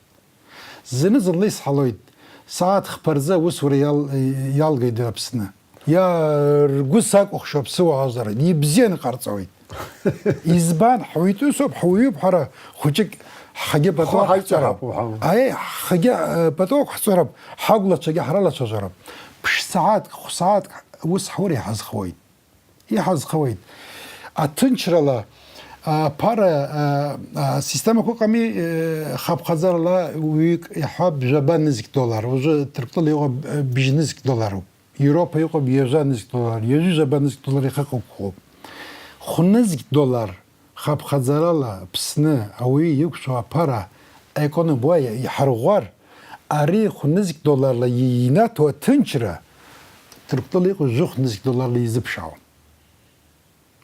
Зны-зынла исҳәалоит, сааҭ хԥа рзы аусура иал-, иалгеит Аԥсны. Иа-, ргәы сакәыхшоуп сыуаажәлар, ибзианы ҟарҵауеит. Избан, ҳуаҩытәыҩсоуп, ҳуаҩуп ҳара, хәыҷык ҳхагьы патук ҳаиҵарап. Аиеи, ҳхагьы, э, патук ҳҵарап, ҳагәлацәагьы ҳрылацәажәарап. Ԥшь сааҭк, хә сааҭк ус ҳура иҳазхуеит. Иҳазхауеит. Аҭынчрала, аԥара, а, а, системақәа ыҟами, э, хыԥхьаӡарала ҩык иаҳҳәап, жәаба нызқь доллар, уажәы Ҭырқәтәыла иҟоуп, э, бжь нызқь долларуп. Европа иҟоуп ҩажәа нызқь доллар, ҩажәи жәаба нызқь доллар ихы ақәхоуп. Хә нызқь доллар хыԥхьаӡарала Аԥсны ауаҩы иқәшәо аԥара аекономика иҳарӷәӷәар, ари хә нызқь долларла инаҭо аҭынчра Ҭырқәтәыла иҟоу жәохә нызқь долларла изыԥшаауам.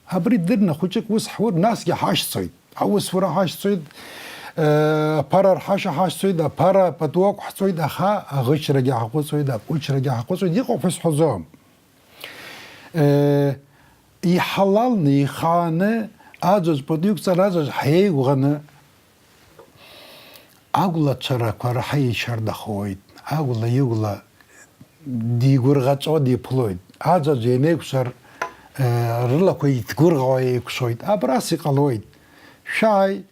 Абри дырны хәыҷык ус ҳур, насгьы ҳашьцоит. Аусура ҳашьцоит, э, аԥара рҳашьа ҳашьцоит, аԥара пату ақәҳҵоит, аха аӷычрагьы ҳаҟәыҵуеит, акәычрагьы ҳаҟәыҵуеит, иҟоуп ҳәа сҳәаӡом. Э, иҳалалны, ихааны, аӡәаӡә пату иқәҵар, аӡәаӡә ҳаиеигәӷаны, агәлацәарақәа раҳа еичардахоит, агәла-игәла дигәырӷьаҵәо диԥылоит. Аӡәаӡә ианеикәшар, э, рылақәа иҭгәырӷьауа еикәшоит. Абрас иҟалоит. Шәааи,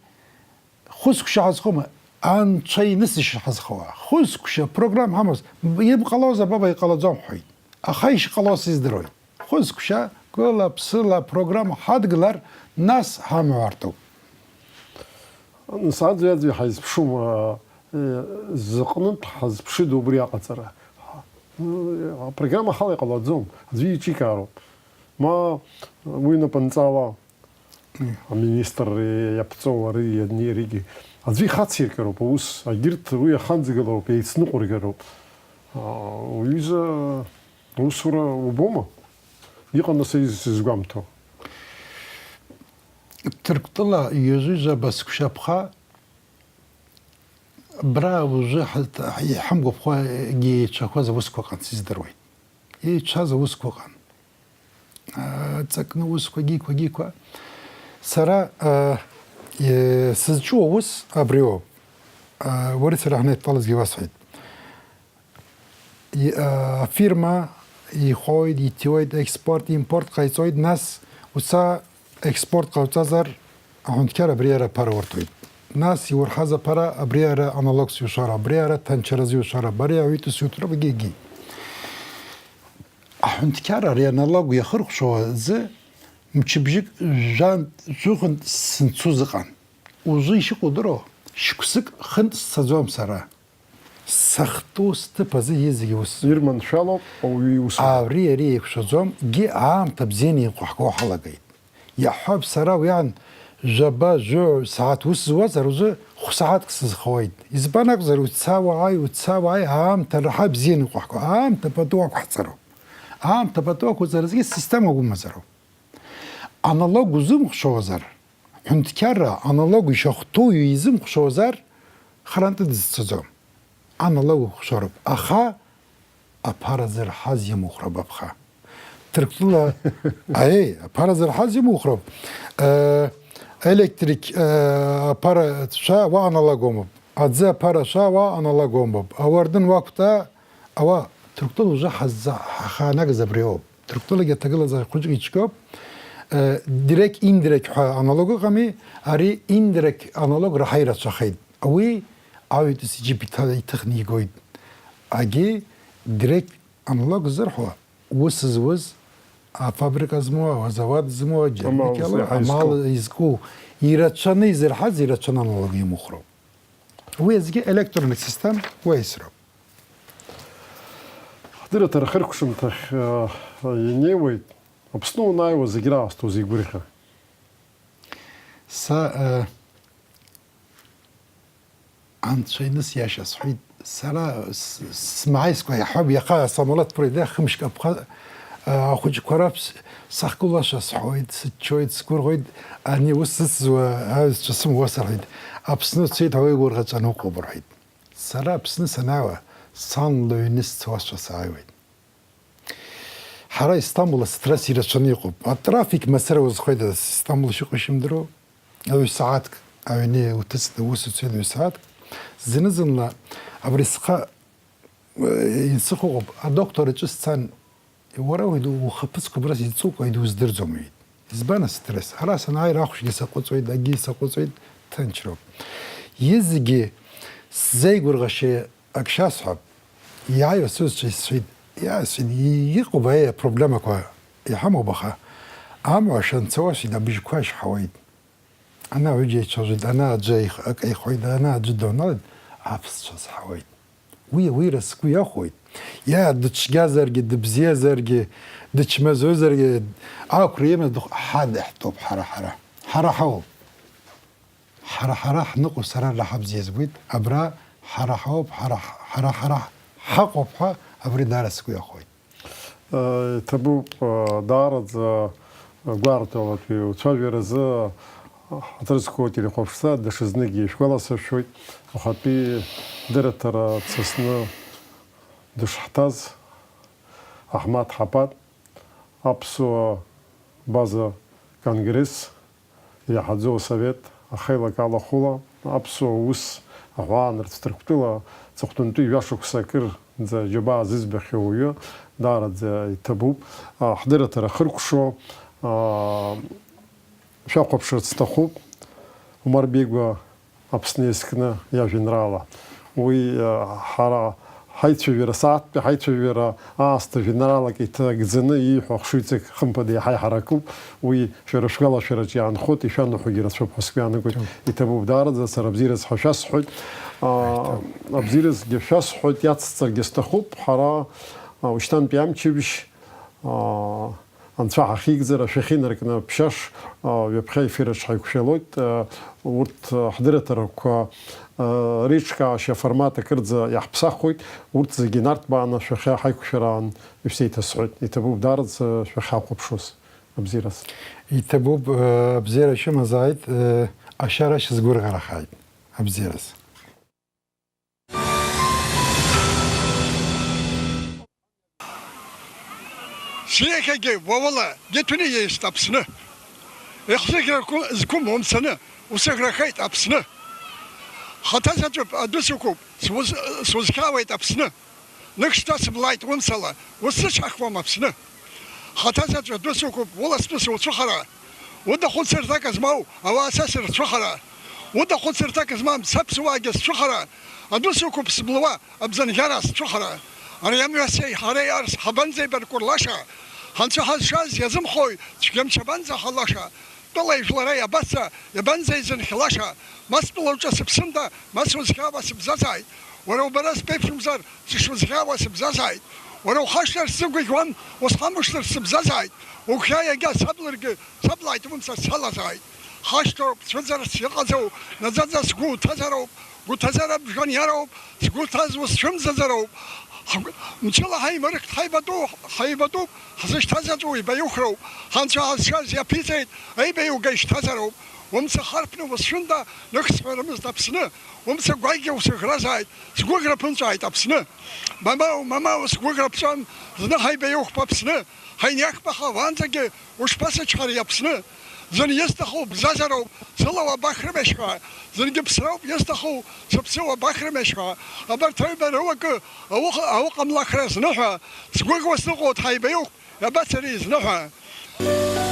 хәыцкәшьа ҳазхома? Анцәа инысышьҭ ҳазхауа. Хәыцкәшьа, программа ҳамаз, ибҟалозар, баба, иҟалаӡом ҳҳәеит. Аха ишҟало сыздыруеит. Хәыцкәшьа, гыла-ԥсыла апрограмма ҳадгылар, нас ҳамҩа уартуп. Нас аӡәи-аӡәи ҳаизԥшума, э, зыҟнытә ҳазԥшыда убри аҟаҵара? Ҳа-, э, апрограмма ҳала иҟалаӡом, аӡәы иҿикаароуп. Ма уи напынҵала аминистрра иаԥҵоу ари иани иаригьы. Аӡәы ихациркыроуп аус, агьырҭ уи ахаҵгылароуп, еицныҟәыргароуп. А, уҩыза Усура убома? Иҟан асы сызгәамҭо. Ҭырқәтәыла ҩажәи жәаба сқәшаԥха, абра уажәы ҳа-, ҳа-, иҳамгәаԥхо еицәақәаз аусқәа ыҟан, сыздыруеит. Еицәаз аусқәа ыҟан. А, ҵакны усқәа, гиқәа, гиқәа. Сара, а, е-, сызҿу аус абриоуп. А, уареи сареи ҳанеидтәалазгьы уасҳәеит. И-, а, афирма ихоит, иҭиуеит, експорт, импорт ҟаиҵоит, нас уца експорт ҟауҵазар, аҳәынҭқар абри ара аԥара урҭоит. Нас иурҳаз аԥара абри ара аналогс иушара, абри ара ҭанчаразы иушара, абри аҩитәыс иуҭроуп, егьи, егьи. Аҳәынҭқар ари аналог иахыркәшоу азы мчыбжьык жәантә, жәохәынтә сынцоз ыҟан. Ужәы ишыҟоу удыруоу, шықәсык хынтә сцаӡом сара. Сахьтәоу сҭыԥ азы иҵегьы ус. Ирманшәалоуп ауаҩы иусура. Абри ари еиқәшәаӡом, егьи аамҭа бзианы иҟаҳго ҳалагеит. Иаҳҳәап, сара уи аан жәаба, жәаҩа сааҭ ус зуазар, узы хә-сааҭк сызхауеит. Избан акәзар, уца уааи, уца уааи, аамҭа раҳа бзианы иҟаҳго, аамҭа пату ақәҳҵароуп. Аамҭа пату ақәҵаразгьы системак умазароуп. Аналог узымхәшоуазар, ҳәынҭқарра аналог ишахәҭоу изымхәшоуазар, харантәы дызцаӡом. Аналог ухәшароуп, аха аԥара зырҳаз имухроуп аԥха. Ҭырқәтәыла, аиеи, аԥара зырҳаз имухроуп. Э, електрик, э, аԥара ҭшәа уа аналог умоуп. Аӡы аԥара шәа уа аналог умоуп. Ауардын уақәтәа, ауа, Ҭырқәтәыла уже ҳазза-, ҳахаанагаз абри ауп. Ҭырқәтәылагьы аҭагылазаашьа хәыҷык ицәгьоуп. Э, директ, индирект ҳәа аналог ыҟами, ари индирект аналог раҳа ирацәахеит. Уи аҩитәыс иџьыба иҭа-, иҭыхны игоит. Агьи директ аналог зырҳәо, ус зуз, афабрика змоу, азауад змоу, аџьармыкьала, амал изку, ирацәаны изырҳаз, ирацәаны аналог имухроуп. Уи азгьы електронный систем уеисроуп. Ҳдырраҭара хыркәшамҭахь, э, инеиуеит. Аԥсны уанааиуа зегь раасҭа узеигәырӷьа? Са, э, Анцәа иныс иашьа сҳәеит. Сара с-, смааизкәа иаҳҳәап, иаха асамолеҭ проеде хымшк аԥха, э, ахәыҷқәа раԥс сахькылаша сҳәоит, сыччоит, сгәырӷьоит, ани ус зыцызуа аҩызцәа сымуа сарҳәеит. Аԥсны уцеит, ауаҩы игәырӷьаҵәа аныҟоуп рҳәеит. Сара Аԥсны санааиуа, сан лыҩны сцауашәа сааиуеит. Ҳара Истамбул астресс ирацәаны иҟоуп. Атрафик мацара узхоит, Истамбул шыҟоу шымдыруа. Ҩ-сааҭк аҩны уҭыҵны ус уцәеит, ҩ-сааҭк. Зны-зынла абри схы, э, инсыхәоуп, адоктор иҿы сцан, уара уи ду-, ухаԥыцқәа абра иҵуқәа идуздырӡом, иҳәеит. Избан астресс? Ара санааира ахәшәгьы саҟәыҵуеит, акгьы саҟәыҵуеит, ҭынчроуп. Изегьы сзеигәырӷьашьа ак шьасҳәап, иааиуа сҩызцәа исҳәеит, иа-, сҳәеит, и-, иҟоуп, аиеи, апроблемақәа иҳамоуп, аха амҩа шанцауа, сҳәеит, абыжьқәа шҳауеит. Ана аҩыџьа еицәажәоит, ана аӡәы аих-, акы аихоит, ана аӡәы доналоит, аԥсцәа зҳауеит. Уи ауира сгәы иахәоит. Иа дыцәгьазаргьы, дыбзиазаргьы, дычмазаҩызаргьы, ақәра имаз дыхә-, ҳа даҳтәуп, ҳара, ҳара. Ҳара ҳауп. Ҳара, ҳара ҳныҟәо сара раҳа бзиа збоит, абра ҳара ҳауп, ҳара, ҳара, ҳара ҳаҟоуп ҳәа абри даара сгәы иахәоит. Э, иҭабуп, э, даараӡа, э, гәаарталатәи уцәажәаразы, э, ҳаҭыр зқәу ателехәаԥшцәа даҽазныкгьы ишәгәаласыршәоит, ахатәи дырраҭара дсасны дышҳҭаз Аҳмаҭ Ҳапат, Аԥсуа база конгресс, иаҳаӡоу асовет ахеилак алахәыла аԥсуа ус аҳәаанырцә Ҭырқәтәыла ҵыхәтәантәи жәашықәса акырӡа џьабаа зыӡбахьоу уаҩы даараӡа иҭабуп. А, ҳдырраҭара хыркәшо, а, шәахәаԥшырц сҭахуп. Умар Беигәа Аԥсны иазкны иажәеинраала. Уи, а, ҳара ҳаицәажәара, сааҭтәи ҳаицәажәара аасҭа жәеинраалак иҭагӡаны ииҳәо ахшыҩҵак хымԥада иаҳа иҳаракуп. Уи шәара шәгәалашәараҿ иаанхоит, ишәанаҳәогьы рацәоуп ҳәа сгәы иаанагоит. Ҭоуп. Иҭабуп даараӡа, сара абзиараз ҳәа шәасҳәоит. А, Аиҭа. Абзиаразгьы шәасҳәоит, иацсҵаргьы сҭахуп. Ҳара, а, ушьҭантәи амчыбжь, а, Анцәа ҳахьигӡар, ашәахьы инаркны ԥшьаш, а, ҩаԥхьа ефираҿ ҳаиқәшәалоит. А, урҭ, а, ҳдырраҭарақәа, а, реиҿкаашьа аформат акырӡа иаҳԥсахуеит. Урҭ зегьы инарҭбааны шәахьа ҳаиқәшәараан ишәзеиҭасҳәоит. Иҭабуп даараӡа шәахьҳахәаԥшуаз. Абзиараз. Иҭабуп, э, абзиара шәымазааит, э, ашьара шәызгәырӷьарахааит. Абзиараз. Сиахьагьы уауала иҭәны иеист Аԥсны. Ихсыӷьрақәа зқәым умцаны, усыӷьрахеит Аԥсны. Хаҭа заҵәуп, адәы сықәуп, сузхьаауеит Аԥсны. Нык шьҭасыблааит умцала, усзычҳахуам Аԥсны. Хаҭа заҵә адәы сықәуп, улаҵәтәыс уцәыхара. Уда хәыцырҭак змоу ауаа са сырцәыхара. Уда хәыцырҭак змам саԥсуаагьы сцәыхара. Адәы сықәуп сыблуа, абзанӷьара сцәыхара. Ари амҩа сеи ҳареи арс ҳабанӡеибаркәырлаша? Ҳанцәа ҳазшаз иазымхои, цәгьамч абанӡаҳалаша? Тәылеи жәлареи абаца, иабанӡеизынхьлаша? Ма стәыла уҿы сыԥсында, ма сузхьаауа сыбзазааит. Уара убара сԥеиԥшымзар, сышузхьаауа сыбзазааит. Уара ухашҭыр сзыгәаӷьуам, усхамышҭыр сыбзазааит. Угәхьаа иагьа саблыргьы, саблааит умца салазааит. Хашҭроуп, цәыӡырц иҟаӡоу, наӡаӡа сгәы уҭазароуп, гәы ҭазар абжан иароуп, сгәы ҭаз усцәымӡаӡароуп. Ҳгәы-, мчыла ҳаимырхт, ҳаибатәу, ҳаибатәуп, ҳзышьҭаз аҵәы уибаиухроуп, ҳанцәа ҳазшаз иаԥиҵеит, аибаиуга ишьҭазароуп. Умца харԥны усшәында, нык сҳәарымызт Аԥсны, умца гәакьа усыӷразааит, сгәыӷра ԥынҵәааит Аԥсны. Мамоу, мамоу, сгәыӷра ԥҵәам, зны ҳаибаиухп Аԥсны, ҳаиниахԥаха уаанӡагьы ушԥасычҳари Аԥсны? Зын исҭаху бзазароуп, сыла уабахрымешь ҳәа, зынгьы ԥсроуп исҭаху, сыԥсы уабахрымешь ҳәа. Абарҭ аҩба рылакы ауха-, ауҟамлахра зны ҳәа, сгәыӷуа сныҟәоит ҳаибаиухп, иабацари зны ҳәа.